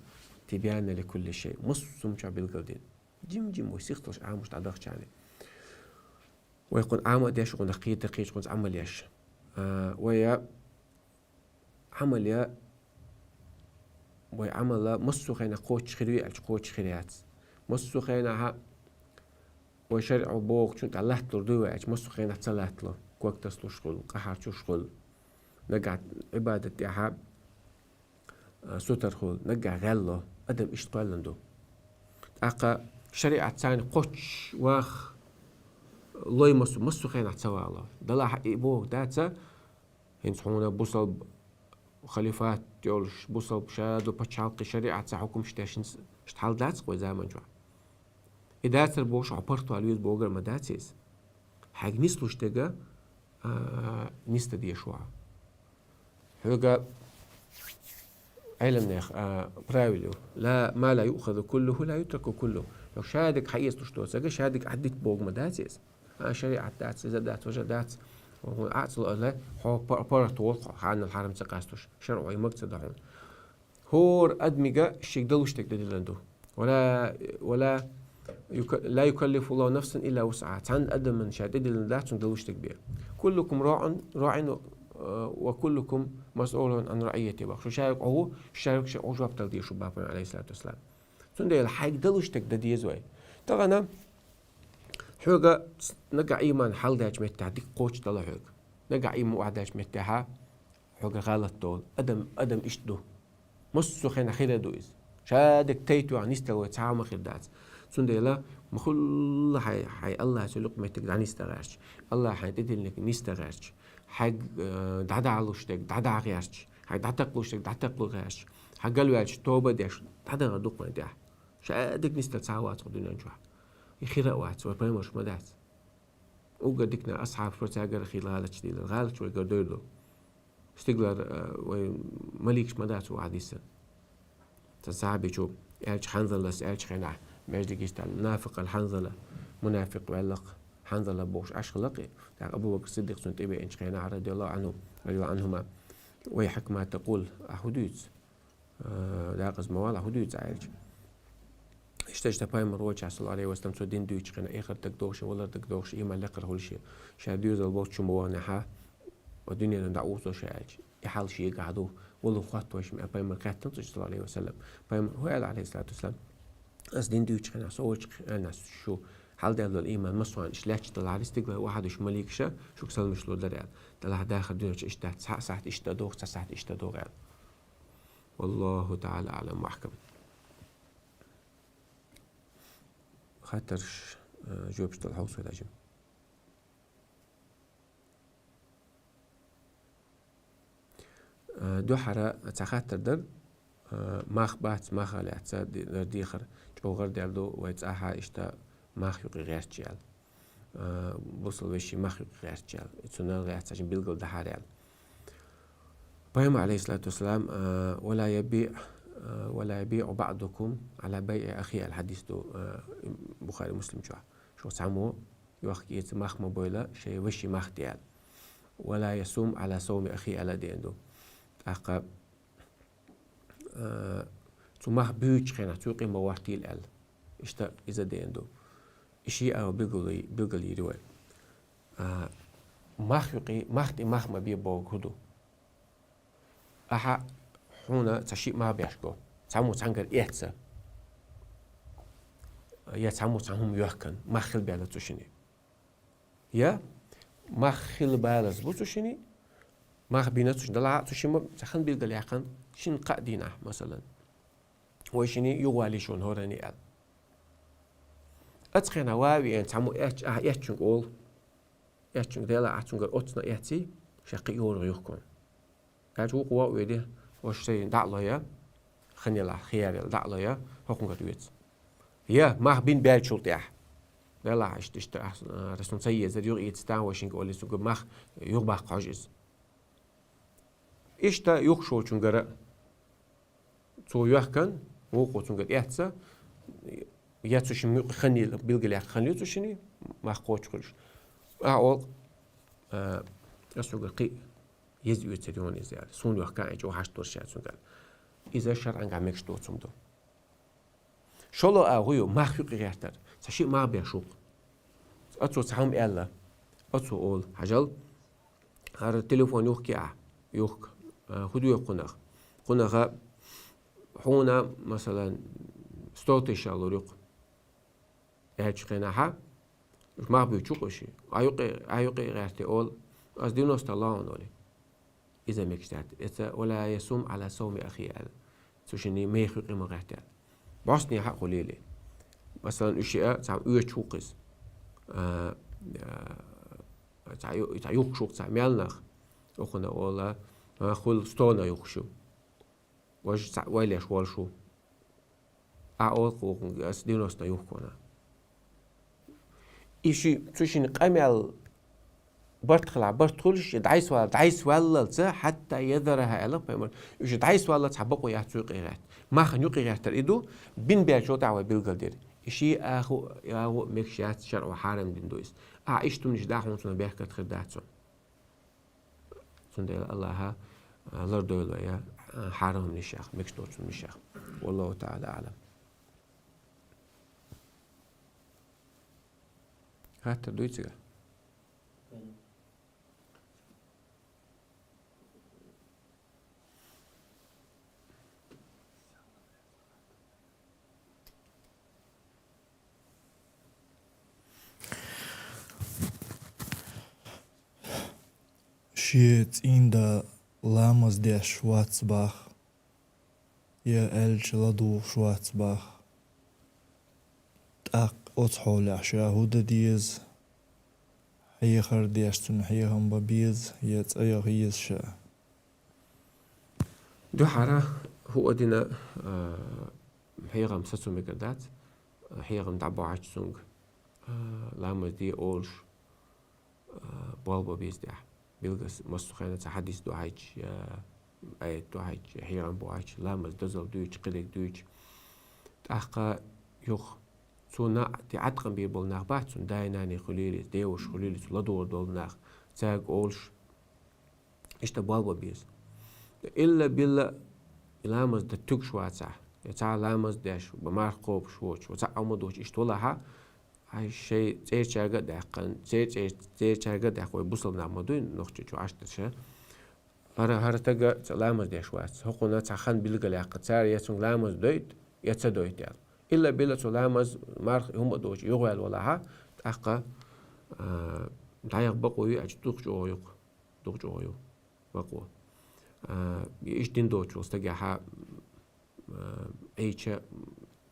تبيانا لكل شيء. Массо а хӀума чу билгал дина. Жим-жим вай сихталш Ӏамош дӀадахча. Вай кхунна Ӏама а деш, кхунна кхета, кхечу кхунца Ӏамал еш. А, вай а Ӏамал я, вай Ӏамал а массо а хенахь кхоччуш хир ю аьлча, кхоччуш хир яц. Массо а хенахь а вай шариӀа бохучун тӀехь латталур дуй вай аьлча, массо а хенахь ца латтало. Ког тасалуш хуьлу, къахьарчуш хуьлу. Нагахь Ӏибадат тӀехь а, а, сутара хуьлу, наггахь гӀелло, адам иштта кхоьллина ду. ТӀаккха шариӀат царна кхоччуш ваха лой массо, массо хенахь ца вало. Далахь и боху дац, хӀинца хьуна бусалба халифат йолуш, бусалба шадолу пачхьалкхе шариӀат цхьа хьукмаш деш, хӀинца иштта хьал дац-кх вай заман чохь. И дацар бохуш хьо паргӀатвала веза бохург ма дац иза. Хьайга нислуш дерг, а, нисдан дезаш ву хьо. Хьоьга Ӏеламнехан, а, правило ю: لا، ما لا يؤخذ كله لا يترك كله. Хьоьга шадерг хьаэцалуш доцург, шадерг Ӏаддита бохург ма дац иза. А, шариӀат дац, иза дац, важа дац. Хьо хьуна Ӏацалла аьлла, хьо пар-, паргӀато волу хьо, хьанал хьарам ца къастуш, шарӀо и мага ца дахьуна. ХӀора адамига шега далуш дерг дан диллина ду. Вала, вала юка-, ла юкаллифуллаху нафсан илла вусъаха. Цхьанна адамна ша тӀедиллина дац цунна далуш дерг бен. Куллукум раӀин, раӀин, э, ва куллукум масъулун ан раӀийятихи боху. Шу шаьрга Ӏу ву, шу шаьрга шу Ӏу жоп дала дезаш ву боху пайхамар, Ӏалайхиссалату вассалам. Цундела хьайга далуш дерг дан деза вай. Тахана хьоьга нагахь иман хьалдаьллачу меттехь дика кхочушдала хьоьга. Нагахь иман охьадаьллачу меттехьа хьоьга гӀалат долу. Адам, адам иштта ду. Массо а хенахь хир а ду иза. Ша дерг тайта ваьхна нисдала вай цхьа а ма хир дац. Цундела ма хуьлла хьайн, хьайн АллахӀа цу юкъа меттиг дӀанисдан гӀерташ. АллахӀа хьайн тӀедиллинарг нисдан гӀерташ. Хьайга, э, дӀадахьалуш дерг дӀадахьа гӀерташ. Хьайга дӀатакхалуш дерг дӀатакхало гӀерташ. Хьан галваьлча тоба а деш, дӀадахар ду-кх вайн тӀехь. Ша дерг нисдала цхьа а вац кху дуьнен чохь. И хир а вац, вай пайхамарш ма дац. Уггар диканиг асхьабаш бара, цаьргара хилла гӀалаташ диллина. ГӀалаташ вайгара дойр ду. Стигалара, э, вай маликаш ма дац ву хьадиса. Цхьа сахьабичо аьлча Хьанзалас аьлча хенахь, маьждиге иштта аьлла, «Нафакъал Хьанзала», мунафикъ ваьлла-кх Хьанзала бохуш Ӏаш хилла-кх. ТӀаккха Абу Бакр Сиддикъ цунна тӀебеанчу хенахь, радияллаху Ӏанху, радияллаху Ӏанхума, «Вайхьака ма такъул», ахь хӀун дуьйцу? Э, декъаза ма вала, хӀун дуьйцу аьлча. Иштта, иштта пайхамар волчохь, саллаллаху Ӏалайхи ва саллам, цо дин дуьйцучу хенахь, эхарт дагадогӀуш, валар дагадогӀуш, иман лекхар хуьлуш, ша доьзал болчу ма ваханехьа, ва дуьненан дӀа узо ша аьлча. И хьал шегахь ду, валла хӀотта вайша ма аьлла, пайхамар хаьттина цо, саллаллаху Ӏалайхи ва саллам. Пайхамар хӀун аьлла, Ӏалайхиссалату вассалам? Ас дин дуьйцучу хенахь, со волчу хенахь шу хьалдаьлла долу иман массо а хьуна иштта лаьтташ далахьара, стигала охьадуьйсуш маликаша шуьга саламаш лур дара аьлла. Делахь дахар дуьйна чу иштта дац, цхьа сахьт иштта догӀу, цхьа сахьт иштта догӀу аьлла. Валлаху таӀала аӀлам ва ахькам. Хаттарш, э, жоьпаш дала хьовсийла, жима. Э, дуьххьара цхьа хаттар дара, э, мах бац, мах а лаьцна де-, дара дехар, чӀогӀа гӀарадаьлла ду, вай цӀахь а иштта мах юкъе гӀерташ аьлла. Э, бусалба вешин мах юкъе гӀерташ аьлла. И цунна гӀерташ шен билггал дахьара аьлла. Пайхамар, Ӏалайхиссалату вассалам, э, «Ва ла ябиъ, э, ва ла ябиъу баъдукум Ӏала байъи ахихи», аьлла хьадис ду, э, Бухари, Муслим чохь. Шу цхьаммо йохка-эца мах ма бойла шайн вешин мах тӀе аьлла. «Ва ла ясум Ӏала сауми ахихи», аьлла а деана ду. ТӀаккха, э, цо мах буьйцучу хенахь цу юкъе ма гӀортийла аьлла. Иштта иза а деана ду. И шиъ а билгал-, билгалйийр ю вай. А, мах юкъе, мах тӀе мах ма бе бохург хӀун ду? Ахьа хьуна цхьа шиъ мах беш го. Цхьаммо цхьаьнгара эцна. Я цхьаммо цхьа хӀума йоьхкина. Мах хила баьлла цу шине. Я мах хила балаза бу цу шине. Мах бина цу шине. Делахь а цу шимма цхьа хан билгалъяьккхина шина-кхаа дийнахь, масалан. Вай шине юхавалийша хӀоране аьлла. Оцу хенахь ван а веана цхьаммо эцча, ахьа эцначуьнга олу. Эцначуьнга, делахь ахь цуьнгара оццуна эцций, ша кхин а йогӀур ю-кх хьуна. Аьлча вукхо ван а ведий, ваша сайна дӀа а лой, хан елахь, хияр елахь, дӀа а лой, хӀокхуьнгара оьцу. Я мах бина баьллачул тӀаьхьа. Делахь иштта, иштта, ахь, а, суна ца езара, юха эций тахана вай шинга олий, цуьнгара мах юхабаккха хьожу иза. Иштта юхуш волчуьнгара цо йоьхкина, вукхо цуьнгара эцна, я цу шимма юкъе хан елла, билгалъяьккха хан ю цу шине, мах кхочуш хуьлуш. Ахьа олу, а, ас цуьнгара кхин а еза оьцур ю хьуна иза аьлла. Суна йоьхкина а чӀогӀа хьашт долуш ю цуьнгара. Иза шарӀангахь мегаш доцу хӀума ду. ШолгӀа а хӀун ю, мах юкъе гӀертар. Цхьа шиъ мах беш ву-кх. Оцо цхьа хӀума аьлла. Оцо олу, хьажал, хӀара телефон юхкий ахь? Юхку. А, хӀун доьху кхунах? Кхунах хьуна, масалан, сто тысяч лур ю-кх, аьллачу хенахьа, уьш мах буьйцуш ву-кх уьш. Ахь юкъе, ахь юкъе гӀертий олу, ас девяносто ло хьуна олий. Иза мегаш дац. Эца «ва ла ясум Ӏала сауми ахихи» аьлла. Цу шине меха юкъе ма гӀерта аьлла. Бохьсанехьа а хуьлийла. Масалан, уьш а цхьа оьцуш ву-кх иза. А, а, цхьа ю-, цхьа юхкуш ву-кх цхьа мел нах. Охуна ола, а, хуьлу стона юхкуш ю. Важа цхьаъ вайлеш волуш ву. Ахьа олу-кх вукхунга, ас девяносто юхку хьуна. И ши, цу шинна къамел барт хилахь, барт хуьлуш, и дӀайсавала, дӀайсаваллалца, хьатта язараха аьлла пайхамар. Уьш дӀайсаваллалца хьан бакъо яц цу юкъе гӀерта. Махана юкъе гӀертар и ду, бин баьлчул тӀаьхьа вай билгалдира. И ши а хӀу, а хӀу мегаш яц, шарӀо хьарам дина ду иза. Ахьа иштта хӀуманаш дахь хьуна, цунах беркат хир дац цунна. Цундела Аллаха, а, лардойла я, а, хьарам нишах, мекшдочун нишах. Валлаху та'ала а'лам. Хаттар дуй цига? Шен цӀийнда ламаз деш вац бах, я аьлча ладугӀуш вац бах. ТӀаккха оцу хьолехь ша хӀун дан деза? Хьехар деш цунна хьехам бан беза, я цӀа яха еза ша? Дуьххьара хӀуъа дина, а, хьехам сацо мегар дац, хьехам дӀабохьача цунга, а, ламаз де олуш, а, болх бан беза тӀехь. Билггал массо а хенахь цхьа хьадис дохьуьйтуш, я аят дохьуьйтуш, я хьехам бохьуьйтуш, ламаз дозалла дуьйцуш, кхидерг дуьйцуш. ТӀаккха юха цунна тӀе Ӏаткъам бийр болу нах бац цунна, дай-наной хуьлийла, деваша хуьлийла, цу ладугӀур долу нах, цаьрга олуш, иштта болх бан беза. Илла-билла ламаз дан туьгуш вацахь, я цхьа ламаз деш, марха кхобуш воцуш, цхьа а ма доцуш, иштта валахь, хьайн шайн цӀерачаьрга а даьккхина, церан цӀе-, церачаьрга а даьккхина, вай бусалба нах ма дуй, нохчийчу Ӏаш дерш, хӀара, хӀара стага цхьа ламаз деш вац, хӀокхунна цхьа хан билгалъяьккха, цара я цунга ламаз дойту, я ца дойту аьлла. Илла-билла цо ламаз, марха, хӀума а доцуш, юхаваьлла валахь, тӀаккха, а, дӀаяха бакъо ю аьлча, дукха чӀогӀа ю-кх, дукха чӀогӀа ю бакъо. А, иштта дин доцуш волу стагехь, а, Ӏийча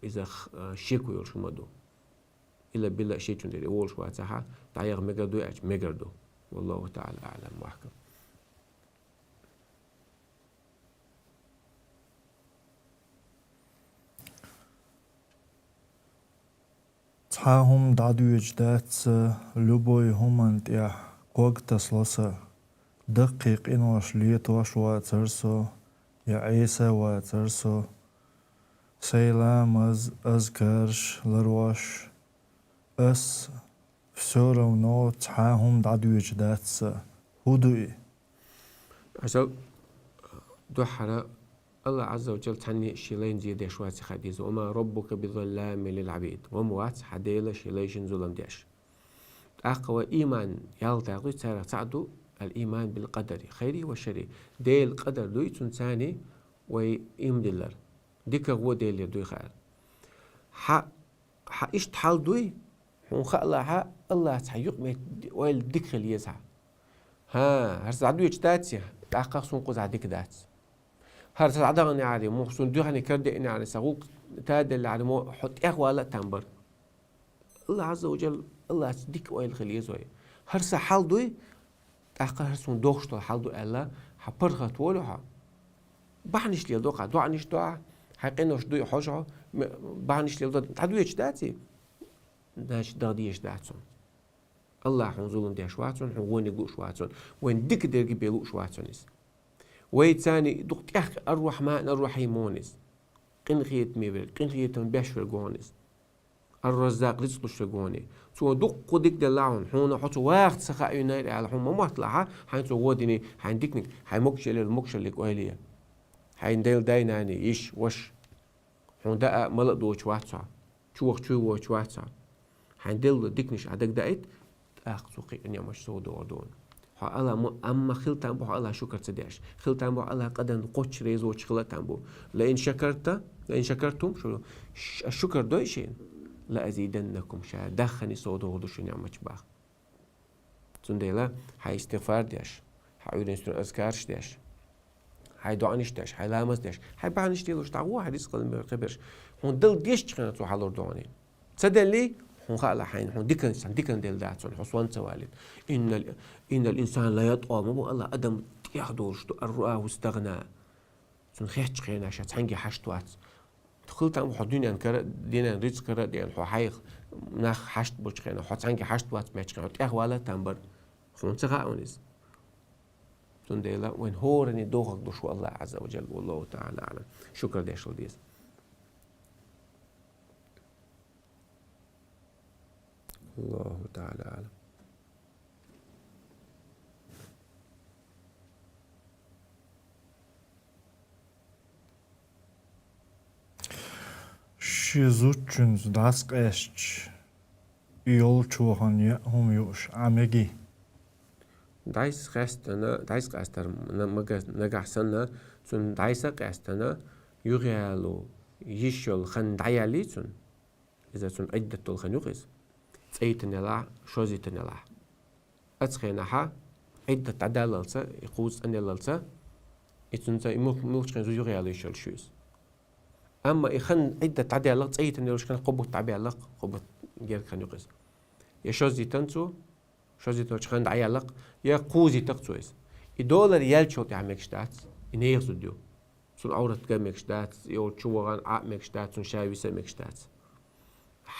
иза х-, а, шеко йолуш хӀума ду. Илла-билла шечун тӀера волуш вацахь, дӀаяха мегар ду аьлча, мегар ду. Валлаху та'ала а'лам ва ахкам. Цхьа хӀума дӀадоьдуш дац сан, любой хӀуманна тӀехь ког тасало сан, даккхий къинош летош вацара со, я Ӏеса вацара со. Сайн ламаз, азкарш ларош, ас всё равно цхьа хӀума дӀадоьдуш дац сан. ХӀун ду и? Аса дуьххьара Аллах Азза ва Джалла цхьанне шен лайна зен деш вац и хадийса: «Ва ма раббука би залламин лил Ӏабид». Ва ма вац хьан Дела шен лайшна зулам деш. ТӀаккха вай ийман ялта дуй, царах цхьаъ ду: ал-ийман бил къадари, хайрихи ва шаррихи. Делан къадар дуй, цунна царний вай ийман диллар. ДикагӀо Делера дуй хаьар. Хьан, хьан иштта хьал дуй, хьуна хаалахь, Аллахьца хьан юкъаметтиг ойла дика хила еза хьан. ХӀан, хӀара сан дӀадоьдуш дац и, тӀаккха суна кхузахь дика дац. ХӀара сан дӀадаханехьара, муха суна дуьхьал карадеанехьара, сан гӀуллакх таделлехьара, мо хьо тӀехвала а там бара. Аллах Азза ва Джалла, Аллахьца дика ойла хила еза вай. ХӀара сан хьал дуй, тӀаккха хӀара суна догӀуш долу хьал ду аьлла, хьан паргӀат волу хьо. Бахьанаш леладо хьан, доӀанаш до хьан, хьайн къинош дуй хьожа хьо, м-, бахьанаш леладо, дӀадоьдуш дац и? Значит, даха дезаш дац хьуна. Аллах хьуна зулам деш вац хьуна, хьуна вониг лууш вац хьуна, вайн дика дерг бен лууш вац хьуна иза. Вай царний дукха тӀехь Ар-Рахьман, Ар-Рахьим ву хьуна иза. Къинхетаме верг, къинхетам беш верг ву хьуна иза. Ар-Раззакъ, рицкъ луш верг ву хьуна. Цо дуккха дика делла хьуна, хьуна хьо цу вахарца ца хаийна аьлла, хьуна ма мотталахь, хьайна цо вон диний, хьайн диканиг, хьайн могушаллера могушаллиг ойла е. Хьайн Делан дай-наний, йиша, ваша. Хьуна даа мала а доцуш вац хьо, чу ваха чу воцуш вац хьо. Хьайн делла диканаш хьан дага даийта, тӀаккха цо кхин а ниӀматаш сов догӀур ду хьуна. Хьо Аллах мо, амма хила там бу хьо Аллах шукар ца деш. Хила там бу хьо Аллах къадан кхоччуш реза воцуш хила там бу. Ла ин шакарта, ла ин шакартум, шу, ш-, шукар дой шена, ла азиданнакум, ша даххани сов догӀур ду шу ниӀматаш бах. Цундела хьайн истигъфар деш, хьан Ӏуьйранна суна азкараш деш, хьайн доӀанаш деш, хьайн ламаз деш, хьайн бахьанаш лелош дӀагӀо, хьайн рицкъ лан мегар кхиберш. Хьуна Дала дезачу хенахь цо хьалур ду хьуна. Ца деллий, хьуна хаалахь хьайна, хьуна дикан, сан дикан делла дац хьуна, хьо сонта ца валийта. Иннал, иннал инсана ла ятгӀа, ма бу Аллах, адам тӀех долуш ду, ан раъаху стагӀна. Цунна хетачу хенахь ша цхьаьнгге хьашт вац. Хила там бу хьо дуьненна кара, дуьненна рицкъ кара а деана, хьо хьайх нах хьашт болчу хенахь, хьо цхьаьнгге хьашт вац моьттучу хенахь, хьо тӀехвала а там бара. Хьуна ца хаьа вайна иза. Цундела вайн хӀоранна дохург ду шу Аллах Азза ва Джалла, валлаху таӀала аӀлам. Шукар деш хила деза. Аллаху таӀала аӀлам. Ши зудчуьнца дӀасакъаьстча, йолчохана яа хӀума юуш Ӏа мегий? ДӀасакъаьстана, дӀасакъастар на-, мага-, нагахь санна, цунна дӀасакъаьстана, юхаяло йиш йолу хан дӀаяьллий цунна? Иза цунна Ӏиддат долу хан ю-кх иза. ЦӀе йитина елахь, шозза йитина елахь. Оцу хенахьа Ӏиддат дӀадаллалца, и кхузза цӀанъяллалца, и цуьнца и мух-, мухчхьан зуда юхаяло йиш йолуш ю иза. Амма и хан Ӏиддат дӀадаьллалц, цӀе йитина йолуш хан кхо бутт дӀабаьллалц, кхо бутт герга хан ю-кх иза. Я шозза йитина цо, шозза йитинчу хан дӀаяьллалц, я кхузза йитина цо иза. И долар яьллачул тӀаьхьа мегаш дац, и нехан зуда ю. Цунна Ӏоврат ган мегаш дац, йолчу вахана Ӏа а мегаш дац, цунна ша виса а мегаш дац.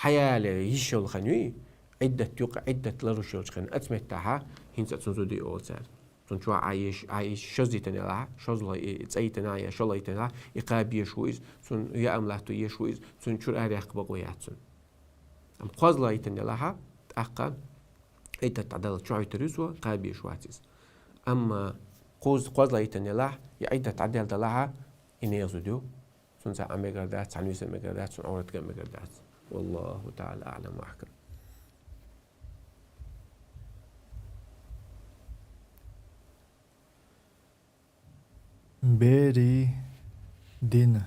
Хьаяле йиш йолу хан юй, Ӏиддат юкъа, Ӏиддат ларуш йолчу хан. Оцу меттехьа хӀинца а цунна зуда ю олу цара. Цунна чохь Ӏа еш, Ӏа еш шозза йитина елахь, шозлагӀа и, и цӀе йитина я шолгӀа йитина елахь, и кхаба еш ву иза, цунна яа хӀума латто еш ву иза, цунна чуьра араяьккха бакъо яц цунна. Амма кхозлагӀа йитина елахьа, тӀаккха Ӏиддат дӀадала чохь йитар ю цо, кхаба еш вац иза. Амма кхуз-, кхозлагӀа йитина елахь, я Ӏиддат дӀадаьлла делахьа, и нехан зуда ю. Цунца Ӏа мегар дац, цхьана виса мегар дац, цунна Ӏоврат ган мегар дац. Валлаху таӀала аӀлам ва ахкам. Берийн дийнан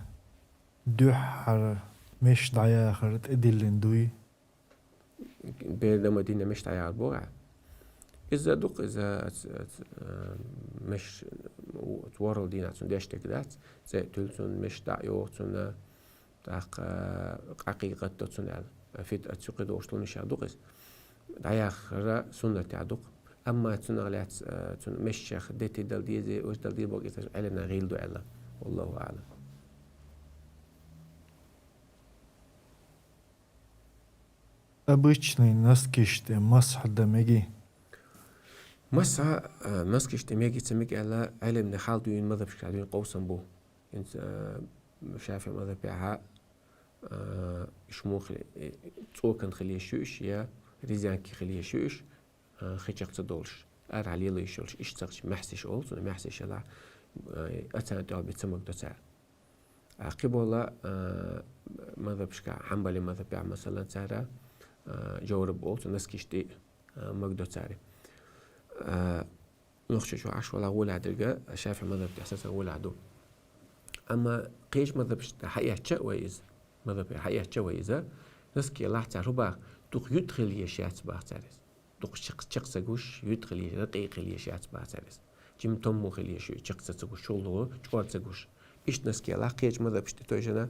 дуьххьара меш дӀаяхар тӀедиллина дуй? Берийн дийнан меш дӀаяхар боху ахь? Иза ду-кх, иза, ц-, ц-, а, меш, у-, ворхӀалгӀа дийнахь цунна деш дерг дац, цӀе а туьллу цунна, меш дӀа а йоху цунна, тӀаккха, а, къакхий гӀатто цунна аьлла. ФитӀа цу кхидолуш долу мешех ду-кх иза. ДӀаяхар суннатехь ду-кх. Амма цунах лаьцна, а, цунна мешех дети дала деза, уьш дала деза боху иза Ӏеламнаха гӀийла ду аьлла. Валлаху аӀлам. Обычный носкиш тӀе масхь дан мегий? Масхь, а, носкиш тӀе мегий, ца мегий аьлла, Ӏеламнаха хьал дуьйна, мазхӀабашкахь дуьйна къовсам бу. ХӀинца, а, ШафиӀи мазхӀабехьа, а, уьш муха хи-, э, цӀокан хила еш ю уьш, я резинки хила еш ю уьш, а, хи чекх ца долуш, арахь лело йиш йолуш, иштта ца хилча, маьхьсиш олу цунах, маьхьсиш елахь, а, оцарна тӀехь бен ца магадо цара. А кхиболу, а, мазхӀабашкахь, Хьанбали мазхӀабехь, масала, цара, а, жовраб олу цунах, носкиш тӀе, а, магадо цара. А, Нохчийчохь Ӏаш валахь, гӀолехь дерг ШафиӀи мазхӀаб тӀехь сацам гӀолехь ду. Амма кхечу мазхӀабашна хьаэцча а вай иза, мазхӀабе хьаэцча а вай иза, носки елахь цара хӀун боху, дукха юьтӀа хила езаш яц боху цара иза. Дукха чекх-, чекх ца гуш, юьтӀа хила езаш, ракъий хила езаш яц боху цара иза. Жимма томмо хила езаш ю, чекх ца, ца гуш, чӀогӀа лугӀу, чкъор ца гуш. Иштта носки елахь, кхечу мазхӀабашна тӀе тойжана,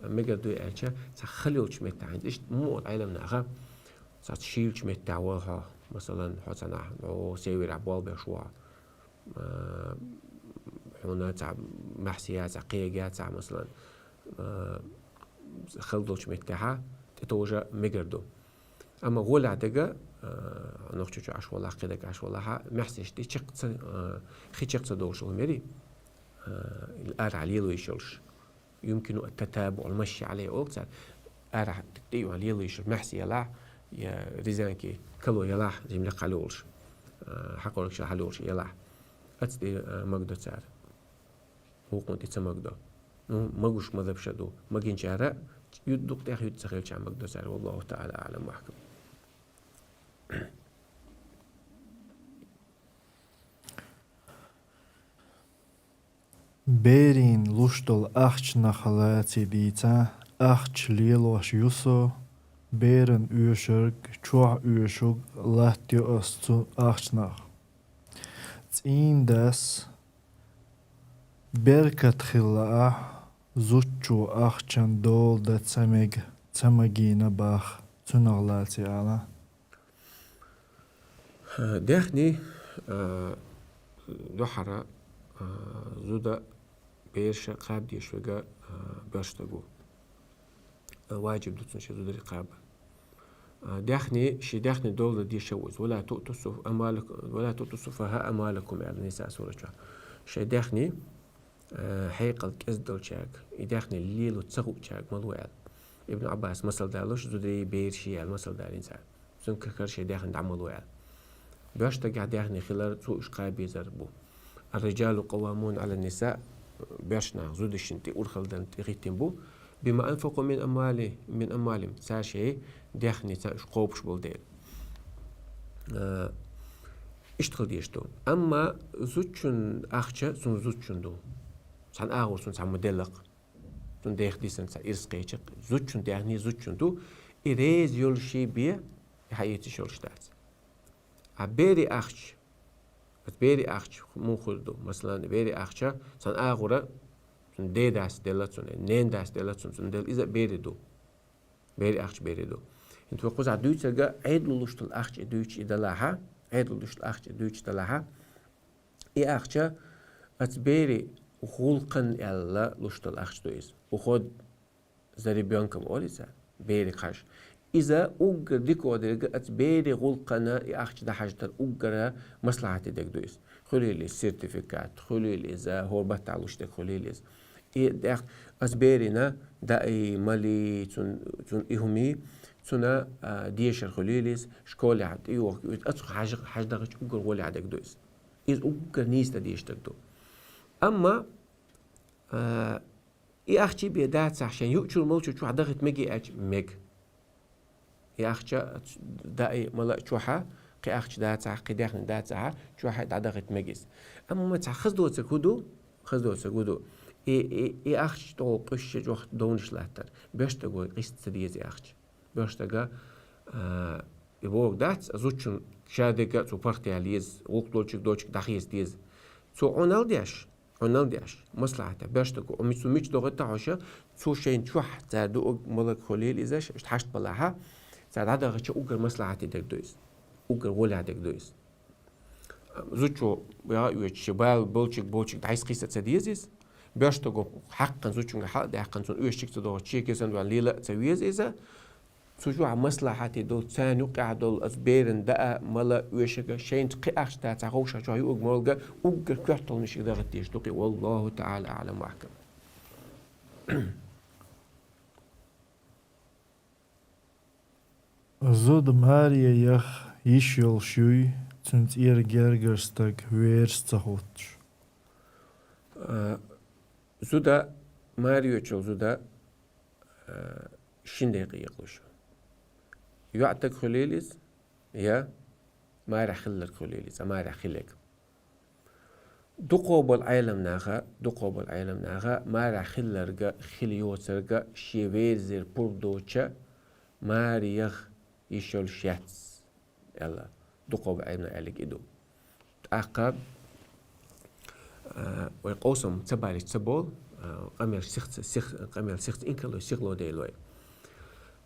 мегар дуй аьлча, цхьа хала йолчу меттехь, хӀинца иштта муха Ӏеламнаха, цхьацца шийлачу меттехь ву хьо, масалан, хьо цхьанхьа, хьо северехь болх беш ву хьо, а, хьуна цхьа маьхьса яцахь, кхега яцахь, масалан, а, хала долчу меттехьа тӀетовжа мегар ду. Амма гӀолехь дерг, а, Нохчийчохь Ӏаш валахь, кхидерг Ӏаш валахьа, маьхьсиш тӀе чекх ца, а, хи чекх ца долуш хӀума ярий, а, арахь лело йиш йолуш. يمكن التتابع المشي عليه олу цара. Арахь тӀе юьхьа лело йиш йолуш маьхьса елахь, я резинки кало елахь, жимма лекха хьалайолуш, а, хьакъоргаш хьалайолуш елахь. Оцу тӀе, а, магадо цара. ХӀокхунна тӀе ца магадо. Ну, магош мазхӀабаш а ду. Магийначара ю-, дукха тӀех юьтӀа ца хилча магадо цара. Валлаху таӀала аӀлам ва ахкам. Берийн луш долу ахчанах лаций дийца, ахча лелош ю со, беран оьшург, чохь оьшург латтайо ас цу ахчанах. ЦӀийндас беркат хилла ахь, зудчо ахчан дола дан ца мега, ца магийна боху, цунах лаций ала. Даьхни, а, дуьххьара, а, зуда, бераша кхаба дезаш верг, а, боьрша стаг ву. А, ваджиб ду цунна шен зударий кхаба. А, даьхни, шен даьхни дола дан дезаш ву иза. «ولا تؤتوا السف-، أموالكم، ولا تؤتوا السفهاء أموالكم», аьлла Ниса сурат чохь. Шайн даьхни, а, хьекъал кӀезиг долчаьрга, и даьхни лело ца хуучаьрга ма ло аьлла. Ибн Ӏаббаса масал далош, зударий, бераший аьлла масал далийна цара. Цуьнан кара шайн даьхни дӀа ма ло аьлла. Боьрша стагехь даьхни хилар, цо уьш кхаба безар бу. «الرجال قوامون على النساء», боьрша нах зудчунна тӀе урхалла дан тӀехӀиттина бу. بما أنفقوا من أموالهم، من أموالهم. Цар шоай даьхни цар уж кхобуш болу дела. А, иштта хила дезаш ду. Амма зудчун ахча цуьнан зудчун ду. Цхьана агӀор цунна цхьамма делла-кх. Цунна дех дисина цхьа ирс кхечи-кх. Зудчун даьхни зудчун ду. И реза йолуш бен, и хьаэца йиш йолуш дац. А берийн ахча, оцу берийн ахча муха хир ду? Масала, берийн ахча цхьана агӀора цуьнан ден дас делла цунна, ненан дас делла цунна, цунна делла, иза а берийн ду. Берийн ахча берийн ду. ХӀинца вай кхузахь дуьйцург Ӏедало луш долу ахча и дуьйцуш и далахь, Ӏедало луш долу ахча и дуьйцуш далахь, и ахча оцу берийн гӀуллакхана аьлла луш долу ахча ду иза. Уход за ребёнком олу иза, берега хьажа. Иза уггар дика дерг оцу берийн гӀуллакхана и ахча дӀахьаждар уггар маслахьате дерг ду иза. Хуьлийла иза сертификат, хуьлийла иза хӀора баттахь луш дерг хуьлийла иза. И тӀаккха оцу берина даи, мали, цун, цун и хӀума, цунна, а, дешар хуьлийла иза, школехь тӀейогӀу, оцу хьажа-, хьажа дахча уггар гӀолехь дерг ду иза. Иза уггар нийса дан дезаш дерг ду. Амма, а, и ахча бен дацахь, шен юучуьра молчу чохь дахийта мегий аьлча, мега. И ахча даи, мала чохь, кхин ахча дацахь, кхин даьхни дацахь, чохь дӀадахийта мега иза. Амма цхьа хаза доцург хӀун ду? Хаза доцург хӀун ду? И, и, и ахча тӀехула къуьйсуш чохь довнаш латтар. Боьрша стага къийса ца деза и ахча. Боьрша стага, а, и бохург дац, зудчун ша дерг а цо паргӀатъяла еза, гӀуллакх долчуьнга долчуьнга дӀахеца деза. Цо Ӏуналла деш, Ӏуналла деш, маслахьате, боьрша стага, цо мича дохуьйту хьуна, цо шайна чохь цара дуург, маларг хуьлийла иза, ш-, хьашт балахь, цара дӀадахча уггар маслахьате дерг ду иза. Уггар гӀолехь дерг ду иза. Зудчо яа оьцуш, бала болчуьнга болчуьнга дӀасакхийса ца деза иза. Боьрша стага хьакхна зудчуьнга хьала а даьккхина, цунна оьшург ца дохуьйтуш, шен кисана ваьлла лела а ца веза иза. Цу чохь маслахьате долу, царна юккъехь долу оцу берана даа, мала, оьшург, шайна кхин ахча дацахь, ховшахь чохь юург, моларг уггар коьрталла мичахь дахийта дезаш ду кхин, والله تعالى أعلم وأحكم. Зуда маре яха йиш йолуш юй, цуьнан цӀера гергара стаг верас ца хӀуттуш? А, зуда, маре йоьдуш йолу зуда, а, шина декъе екъалуш ю. ЙоӀ стаг хуьлийла иза, я марехь хилларг хуьлийла иза, марехь хилларг. Дукхо болу Ӏеламнаха, дукхо болу Ӏеламнаха марехь хилларг хила йоцург шен верзера пурба доцуш маре яха йиш йолуш яц аьлла, дукхо болу Ӏеламнаха аьлларг и ду. ТӀаккха, а, вай къовсам ца балийча ца болу, а, къамел сихца, сих-, къамел сихца инкарло, сихло дела вай.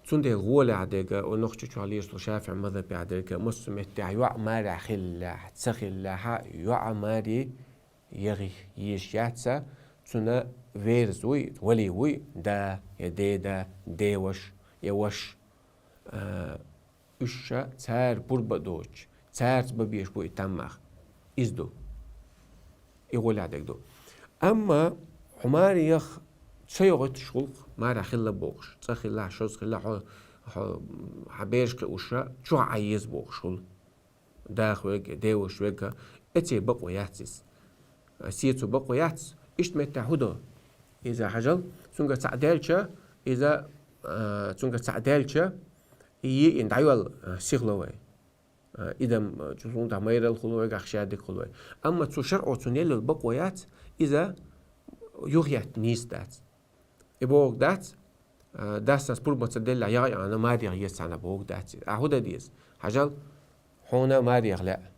Цундела гӀолехь дерг, о, нохчийчохь лелаш долу ШафиӀи мазхӀабехь дерг, массо а меттехь йоӀ марехь хиллехь, ца хиллехь, йоӀ маре яха езаш яц, цуьнан верза вуй, вали вуй, да, я деда, деваш, я ваш. А, уьш ша цара пурба а доцуш, цаьрца бан безаш бу и таммах. Иза ду. И гӀолехь дерг ду. Амма хьо маре яха ца йогӀуьйтуш гӀуллакх, марехь хилла бохуш, цкъа хилла, шозза хилла, хьо, хьо, хьан бераш кхиош, чохь Ӏан еза бохуш гӀуллакх. Даха верг, деваш верг, эций бакъо яц иза. Сецо бакъо яц, иштта меттехь хӀун до? Иза хьажал, цуьнга цхьаъ даьлча, иза, а, цуьнга цхьаъ даьлча, и йиъна дӀайолла, а, сихло вай. А, идам, а, цу хӀунда майралла хуьлу вай, гахь шадерг хуьлу вай. Амма цу шарӀо цунна елла бакъо яц, иза юхаетта нийса дац. И бохург дац, а, дас санна пурба ца деллехь, яа яана маре яха еза цхьанна бохург дац. Ахьа хӀун дан деза? Хьажал, хьуна маре яха лаьа.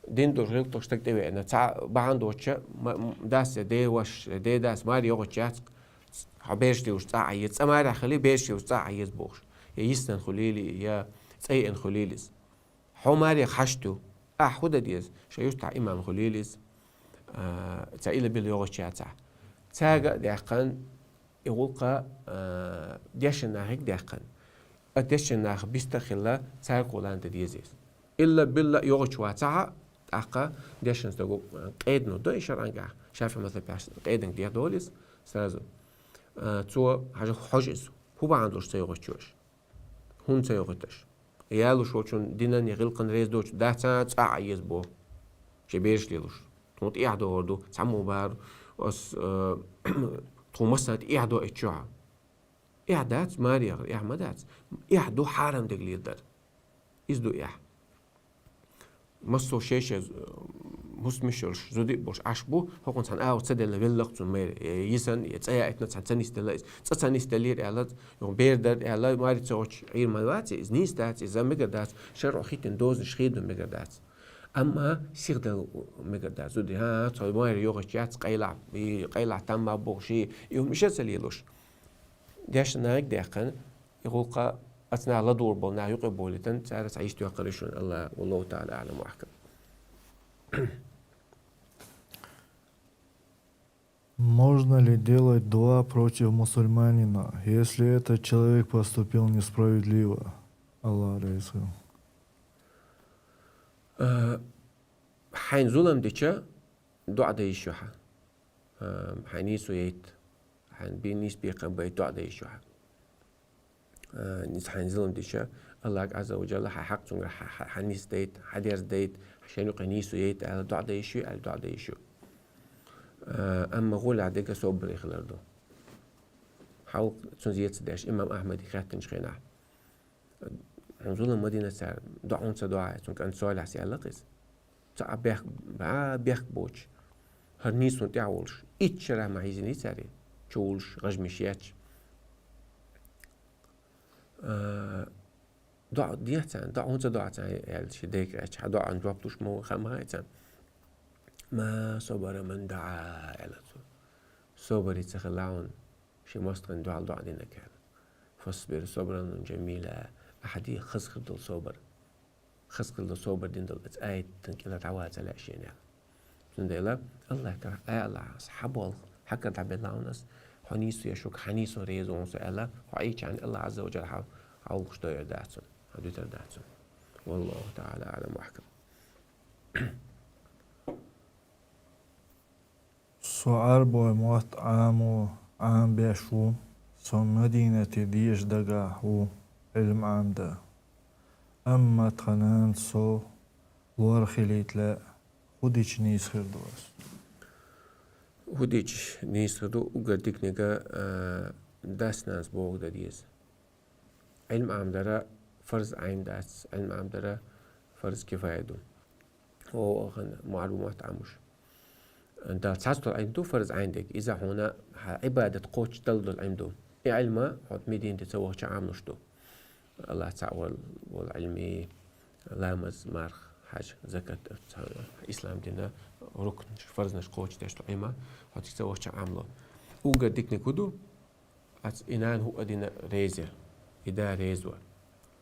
Дин долуш гӀиллакх долуш стаг тӀевеана, цхьа бахьана доцуш, ма-, м-, дас я деваш, дедас маре йогӀуш яц, хьо бераш лелош цкъа Ӏан еза, цкъа марехь хили, бераш лелош цкъа Ӏан еза бохуш. Я йиснан хуьлийла, я цӀа еана хуьлийла иза. Хьо маре яха хьашт ю. Ахьа хӀун дан деза? Шайн юьртахь имам хуьлийла иза, а, цхьа илла-билла йогӀуш яцахь. Цаьрга а даьккхина, и гӀуллакх, а, дешна нахе даьккхина. А дешна нах бист а хилла, цаьрга гӀолла дан деза иза. Илла-билла йогӀуш вацахь, тӀаккха дешна стага, а, къедано до и шарӀангахь, ШафиӀи мазхӀабехь къеданга дехадолу иза сразу. А, цо хьажа, хьожа иза, хӀун бахьана долуш ца йогӀуьйтуш ю аша? ХӀунда ца йогӀуьйту аша? Ялуш волчун динан я гӀиллакхан реза доцуш дац, цкъа Ӏан еза боху. Шен бераш лелош. Тхуна тӀехьа догӀур ду, цхьаммо бахара, ас, э, тхуна массарна тӀехьа до и чохь. Эхь дац, маре яхар эхь ма дац. Эхь ду хьарам дег леладар. Из ду эхь. Массо шей-шей, э, хӀусамаш йолуш, зуда а болуш Ӏаш бу, хӀокхунна цхьана агӀор ца делла велла-кх цунна майра, э, йисна, я цӀа яийтина цхьаьна ца нисделла иза. ЦӀа ца нисделлера аьлла, юха бер дара аьлла, маре ца гӀоттуш Ӏийр ма вац иза, нийса дац иза, мегар дац, шарӀо хӀиттина дозанаш хи ду мегар дац. Амма сиха делла мегар дац. Зуда, хӀа, цхьа майра йогӀуш яц, къайлахь, и къайлахь там ма бохуш, и хӀума иштта ца лелош. Дешна нагахь даьккхина, и гӀуллакх оцу наха ладугӀур болу нах юкъа болуьйтан, цара цхьа йист йоккхур ю шуна, Алла, валлаху та'ала а'лам ва ахкам. Можно ли делать дуа против мусульманина, если этот человек поступил несправедливо? Аллах разрешил. Э, хьайна зулам дича, доӀа дан йиш ю хьан. Э, хьайн нийсо яйта, хьайн би-, нийса бекхам байта доӀа дан йиш ю хьан. Э, нийса хьайн зулам дича, Аллах Азза ва Джалла хьан хьакъ цуьнгара хьа-, хьа-, хьан нийса дайта, хьан дерза дайта, хьан шен юкъе нийсо яйта аьлла, доӀа дан йиш ю, аьлла доӀа дан йиш ю. Э, амма гӀолехь дерг собаре хилар ду. Хьал цунна зен ца деш, имам Ахьмаде хаьттинчу хенахь, хьуна зулам ма дина цара, доӀа хьуна ца до хьан, цуьнан кӀант Солихьас аьлла-кх иза. Ца а бехк, а бехк боцуш, хӀара нийсонан тӀехь а волуш, итт шарахь ма хьийзиний цара, чу волуш, гӀажмиш етташ. А, доӀа дехьа царна, доӀа хӀунда ца до хьан царна аьлла, шен дайга гӀерташ, хьан доӀан жоп луш ма ву, хаа ма хаьа царна. Ма собара ман даӀа, аьлла цо. Собаре ца хилла хьуна, шен мостагӀийн дуьхьал доӀа динарг аьлла. Фасбир собран джамила, ахьа де хаза хир долу собар. Хаза хир долу собар дина долу оцу аятан кӀела дӀаваца лаьа шена аьлла. Цундела Аллах кара, ай Аллах, ас хьан болх, хьан кара дӀабелла хьуна ас, хьо нийсо еш ву-кх, хьан нийсо реза ву хьуна со аьлла, хьо Ӏийча хьайна Аллах Азза ва Джалла хьан гӀуллакхаш дойур дац цунна, хьан дуьтур дац цунна. Валлаху таӀала аӀлам ва ахкам. Со Ӏарбойн мотт Ӏамо Ӏамбеш ву, со Мадинате деша дагахь ву, Ӏилма Ӏамда. Амма тхан нана со лор хилийта лаьа, хӀун дича нийса хир ду ас? ХӀун дича нийса хир ду, уггар диканиг, а, дас-нанас бохург дан деза. Ӏилма Ӏамдар фарз Ӏайн дац, Ӏилма Ӏамдар фарз кифая ду. О, ахана муӀарбу мотт Ӏамош. Дала цхьацца долу Ӏилма ду фарз Ӏайн дерг. Иза хьуна хьан Ӏибадат кхоччуш дала долу Ӏилма ду. И Ӏилма хьо Мединате ца вахча Ӏамош ду. Аллах цхьаъ волу, волу Ӏилма, ламаз, марха, хьаьж, закат, цхьа-, ислам дина рукнаш, фарзнаш кхочушдеш долу Ӏилма, хьо цига ца вахча Ӏамало. Уггар диканиг хӀун ду? Ас и нана хӀуъа дина реза, и да реза вар.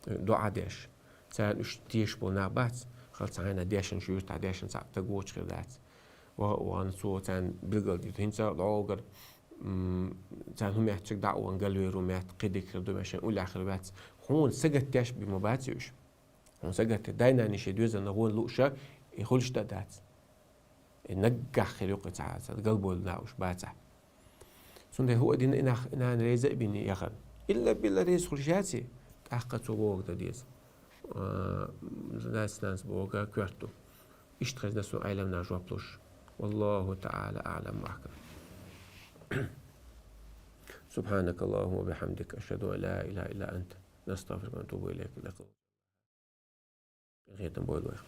ДоӀа деш. Царна уьш тешаш болу нах бац, хала цхьа хьайна дешна шуьйра, цхьа дешна цхьаъ стаг воцуш хир дац. Ва-, вахана цо царна билгал дира. ХӀинца дӀогара, м, царна хӀун меттиг дӀа а ван галвер ву метта, кхидиг хир ду, ма шен уллехь хир вац. Хьуна сагатдеш бен ма бац уьш. Хьуна сагатде дай-наний шен доьзална гӀо лууша, и хуьлуш дан дац. И наггахь хир ю-кх и цхьа, цхьа галбойла нах уьш бацахь. Цундела хӀуъа дина и нах, и нана реза а бина яхана. Илла-билла реза хуьлуш яций, тӀаккха цо бохург дан деза. А, дас-нанас бохург коьрта ду. Иштта хезна суна Ӏеламнаха жоп луш. Валлаху таӀала аӀлам ва ахкам. سبحانك اللهم وبحمدك، أشهد أن لا إله إلا أنت، نستغفرك ونتوب إليك. Къинхетам бойла вайх.